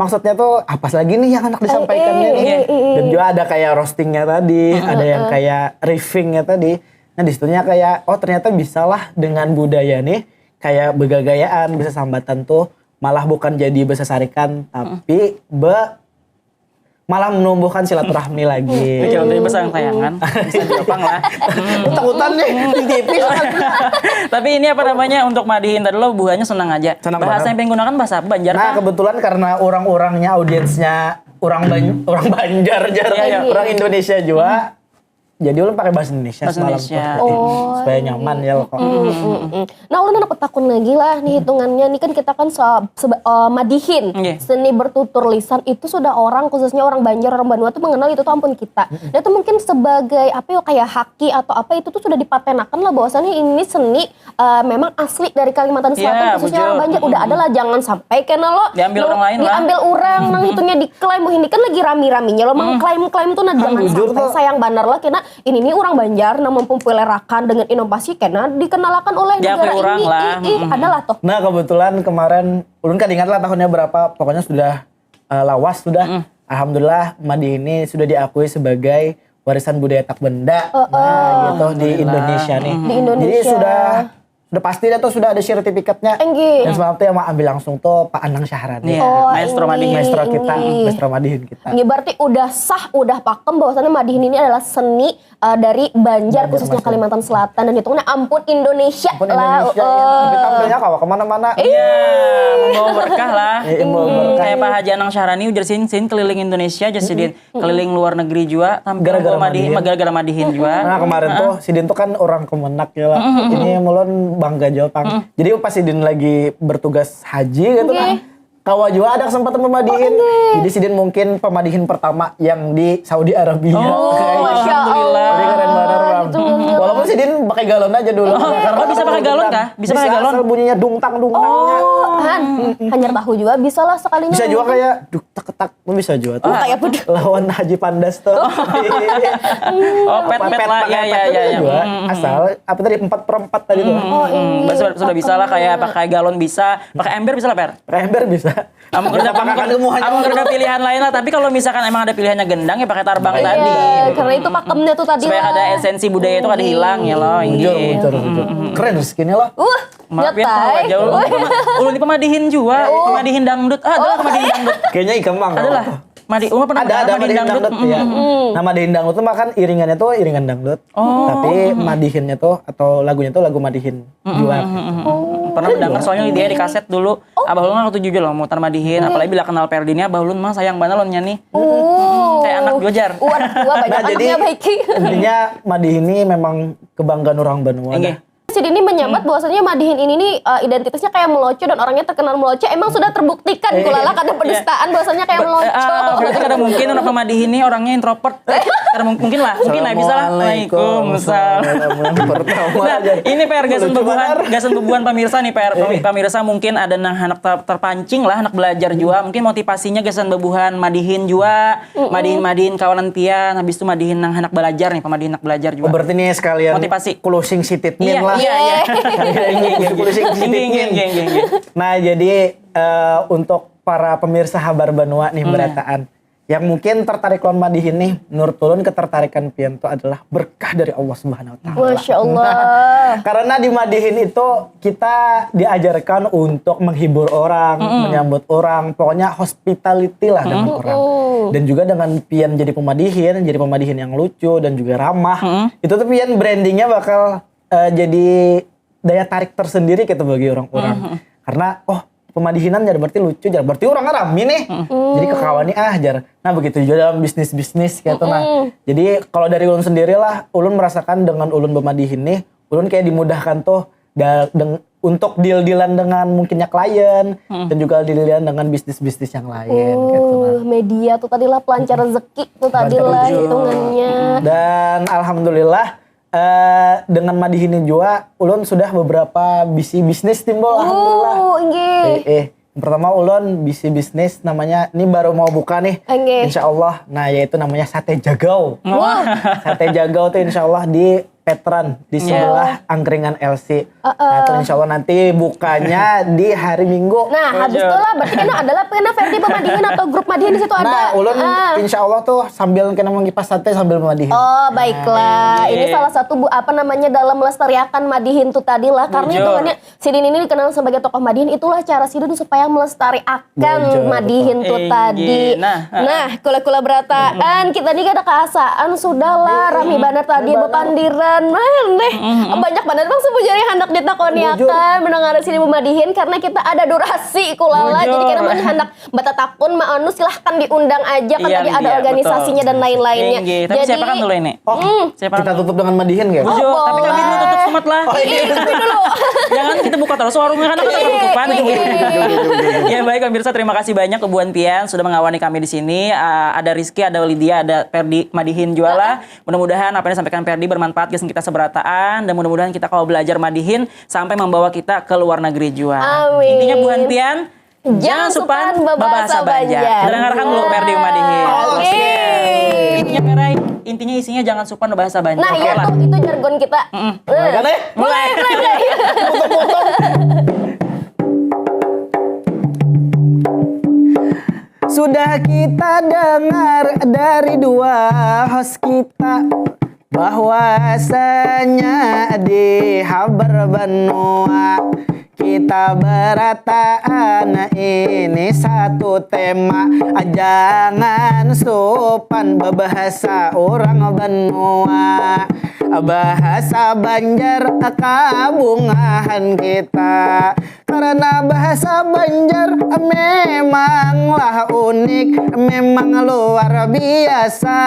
Maksudnya tuh apa lagi nih yang hendak disampaikannya nih. Dan juga ada kayak roastingnya tadi, ada yang kayak riffingnya tadi. Nah di situnya kayak oh ternyata bisa lah dengan budaya nih kayak begagayaan, bisa sambatan tuh malah bukan jadi besesarikan tapi be malah menumbuhkan silaturahmi lagi. Oke, untuk besar sayangan bisa diopang lah. Takutan nih di T V soalnya. Tapi ini apa namanya untuk madihin tadi lo buahnya senang aja. Senang Bahasa banget. Yang pian gunakan bahasa apa Banjar Nah kah? Kebetulan karena orang-orangnya audiensnya orang Ban- orang Banjar jar, Iya, iya. Orang Indonesia juga. Jadi ulun pakai bahasa Indonesia Bahasa semalam Indonesia. tuh. Supaya nyaman ya lo kok. Mm-mm. Nah, ulun handak takun lagi lah nih hitungannya. Nih kan kita kan so, seba- eh, madihin, Nggih. seni bertutur lisan itu sudah orang khususnya orang Banjar, orang Banua tuh mengenal itu tuh ampun kita. Nah, itu mungkin sebagai apa ya kayak haki atau apa itu tuh sudah dipatenakan lah bahwasannya ini seni eh, memang asli dari Kalimantan Selatan Iya, khususnya bujur. orang Banjar udah ada lah jangan sampai kena lo Diambil lo- orang lain lah. diambil orang nang hitungnya diklaim ini kan lagi rami-raminya lo mengklaim-klaim tuh nah jangan bujur sampai tuh. Sayang banar lah kena ini nih orang Banjar nang mempopulerkan dengan inovasi kena dikenalakan oleh Diakui negara orang ini lah. Ih, ih, ada lah tuh. Nah kebetulan kemarin ulun kada ingat lah tahunnya berapa, pokoknya sudah eh, lawas sudah. Alhamdulillah madihin ini sudah diakui sebagai warisan budaya tak benda. Nah, gitu di Indonesia nih. Di Indonesia. Jadi sudah sudah pasti dah tuh sudah ada sertifikatnya. Enggih. Dan semalam tuh yang mau ambil langsung tuh Pak Anang Syahrani. Iya, Oh, maestro ini. madihin. Maestro kita, Enggih. maestro madihin kita. Ini berarti udah sah, udah pakem bahwasannya madihin ini adalah seni eh, dari Banjar, Banjar khususnya masih. Kalimantan Selatan dan hitungnya ampun Indonesia Ampun lah. Indonesia eh. ya. Tapi tampilnya kawa kemana-mana. Iya, membawa berkah lah. Iya, membawa berkah. Kayak Pak Haji Anang Syahrani ujar sin sin keliling Indonesia aja sidin. Keliling luar negeri juga tampil Gara-gara bawa madihin, madihin. Gara-gara madihin juga. Nah kemarin tuh sidin tuh kan orang Kemenag ya lah. Ini mulon bangga jua pang. Jadi pas sidin lagi bertugas haji gitu nah. Kawa juga ada kesempatan pemadihin. Jadi sidin mungkin pemadihin pertama yang di Saudi Arabia. Oh, Masya alhamdulillah. Allah. Jadi keren banget bang. Gitu, gitu. Walaupun sidin pakai galon aja dulu. Karena Oh, bisa pakai galon kah? Bisa pakai galon? Asal bunyinya dungtang dungtangnya. Oh, han, hanyar tahu juga bisa lah sekalinya. Bisa juga Mungkin. Kayak duk tak ketak pun bisa juga tuh. Oh, kayak apa tuh? Lawan Haji Pandas tuh. Oh, pet pet lah. Ya ya ya ya. Juga. Hmm, hmm. Asal apa tadi empat per empat tadi tuh. Oh, Hmm, iya. Sudah, sudah bisa lah kayak pakai galon bisa, pakai ember bisa lah per. Kayak ember bisa. Amun kada Pakai amun- semuanya. Amun kada pilihan lain lah, tapi kalau misalkan emang ada pilihannya gendang ya pakai tarbang tadi. Iya, karena itu pakemnya tuh tadi Supaya lah. Ada esensi budaya itu kada hilang ya loh. Bujur, Iya. bujur, bujur. Keren rezekinya loh. Wah, Maaf ya, nyatai. tahu aja ulun. Ulun ini pemadihin juga, pemadihin dangdut. Ah, adalah pemadihin dangdut. Kayaknya ikam mang. Adalah. Madi, Uma pernah Ada, ada dengar madihin dangdut. Mm, Ya. mm, mm. Nah, madihin dangdut tuh makan iringannya tuh iringan dangdut. Oh. Tapi madihinnya tuh atau lagunya tuh lagu madihin juga. Mm, mm, mm, mm. Pernah mendengar soalnya dia di kaset dulu. Abah ulun kan ketuju juga loh mutar madihin. Apalagi bila kenal Perdi ini abah ulun mah sayang banget loh nyanyi. Oh. Kayak anak juga, jar. Wah, wah, banyak Nah, jadi anaknya baiki. Intinya madihin ini memang kebanggaan orang Banua. Inggih. Nah, Sidin ini menyambat bahwasanya Madihin ini nih, eh, identitasnya kayak meloco dan orangnya terkenal meloco. Emang sudah terbuktikan, kulala, kada pedustaan bahwasanya kayak meloco. Ah, berarti kada mungkin orang Madihin ini orangnya introvert. Kada mung- mungkin lah, mungkin lah bisa lah. Assalamualaikum. Waalaikumsalam. Salam pertama Nah, aja. Ini P R gasan Lucu bebuhan, banar. Gasan bebuhan pemirsa nih, P R, pemirsa mungkin ada nang handak ter- terpancing lah, handak belajar jua, mungkin motivasinya gasan bebuhan Madihin jua, Madihin Madihin kawanan pian, habis itu Madihin nang handak belajar nih, pamadihin handak belajar jua. Oh, berarti ini sekalian Motivasi. Closing statement Iya, lah. Iya, iya. Closing statement. Inggih, inggih, inggih, inggih. Nah, jadi eh, untuk para pemirsa Habar Banua nih berataan, yang mungkin tertarik lawan Madihin nih, menurut ulun ketertarikan pian itu adalah berkah dari Allah Subhanahu wa taala. Masya Allah. Karena di Madihin itu kita diajarkan untuk menghibur orang, menyambut orang, pokoknya hospitality lah dengan orang. Dan juga dengan pian jadi pemadihin, jadi pemadihin yang lucu dan juga ramah, itu tuh pian brandingnya bakal eh, jadi daya tarik tersendiri gitu bagi orang-orang. Karena oh, pemadihinan jadi berarti lucu, jadi berarti orangnya rame nih. Jadi kekawan nih ah, jar. Nah, begitu juga dalam bisnis-bisnis gitu nah. Jadi kalau dari ulun sendiri lah, ulun merasakan dengan ulun pemadihin nih, ulun kayak dimudahkan tuh da- deng- untuk deal-dealan dengan mungkinnya klien dan juga deal-dealan dengan bisnis-bisnis yang lain gitu nah. Uh, media tuh tadi lah pelancar rezeki tuh tadi lah hitungannya. Dan alhamdulillah eh, dengan Madihin ini juga ulun sudah beberapa bisi bisnis timbul alhamdulillah. Uh, inggih. Eh, eh, yang pertama ulun bisi bisnis namanya ini baru mau buka nih. Inggih. Insya Allah. Nah, yaitu namanya sate jagau. Wah. Sate jagau tuh insya Allah di Petran di sebelah angkringan L C. Nah, itu insya Allah nanti bukanya di hari Minggu. Nah, habis itu lah berarti kan adalah pernah Ferdi pemadihin atau grup madihin di situ ada. Nah, ulun insya Allah tuh sambil kena mengipas sate sambil pemadihin. Oh, baiklah. Ini salah satu bu apa namanya dalam melestariakan madihin tuh tadi lah. Karena hitungannya sidin ini dikenal sebagai tokoh madihin, itulah cara sidin supaya melestariakan madihin tuh tadi. Nah, kula-kula berataan, kita nih kada kaasaan sudah lah, rami banar tadi bepandiran. Nah, nih, banyak banar bang sepuju hari handak ditakoniakan, mendengar sini memadihin karena kita ada durasi kulala, jadi kada banyak handak batatakun, maanu silahkan diundang aja kan tadi ada organisasinya dan lain-lainnya. Tapi siapa kan dulu ini? Oh, kita tutup dengan madihin ya? Bujur, tapi kami dulu tutup sumat lah. Iya, tapi dulu. Jangan kita buka terus warungnya kan kita tutupan. Ya baik pemirsa, terima kasih banyak kebuan pian sudah mengawani kami di sini. Uh, ada Rizky, ada Lydia, ada Perdi Madihin juga lah. Mudah-mudahan apa yang disampaikan Perdi bermanfaat gasan kita seberataan dan mudah-mudahan kita kalau belajar Madihin sampai membawa kita ke luar negeri juga. Amin. Intinya buhan pian Jangan supan babahasa Banjar. Dengarkan dulu Perdi Madihin. Oke. Intinya Perai, intinya isinya jangan supan babahasa Banjar. Nah, iya tuh itu jargon kita. Mulai kan eh? Mulai, mulai, mulai. Sudah kita dengar dari dua host kita bahwasanya di Habar Banua kita berataan ini satu tema, jangan supan babahasa urang banua. Bahasa Banjar kabungahan kita karena bahasa Banjar memanglah unik, memang luar biasa.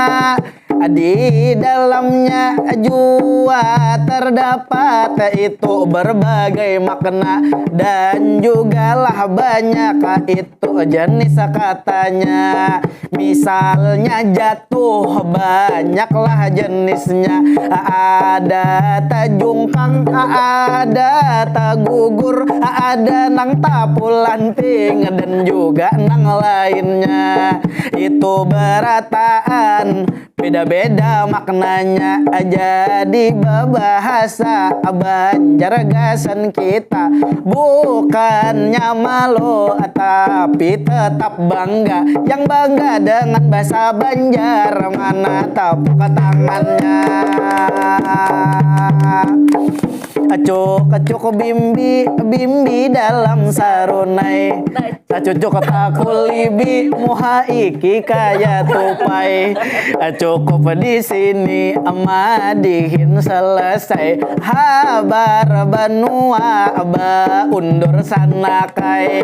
Di dalamnya jua terdapat itu berbagai makna dan jugalah banyak itu jenis katanya. Misalnya jatuh banyaklah jenisnya. Ada tajungkang, ada tagugur, ada nang tapulanting dan juga nang lainnya. Itu berataan beda-beda maknanya, jadi babahasa Banjar gasan kita bukannya malu tapi tetap bangga. Yang bangga dengan bahasa Banjar mana tepuk tangannya. Acuk acuk bimbi bimbi dalam sarunai. Tacucuk takulibi muha iki kaya tupai. Cukup di sini madihin selesai. Habar banua baundur sanakai.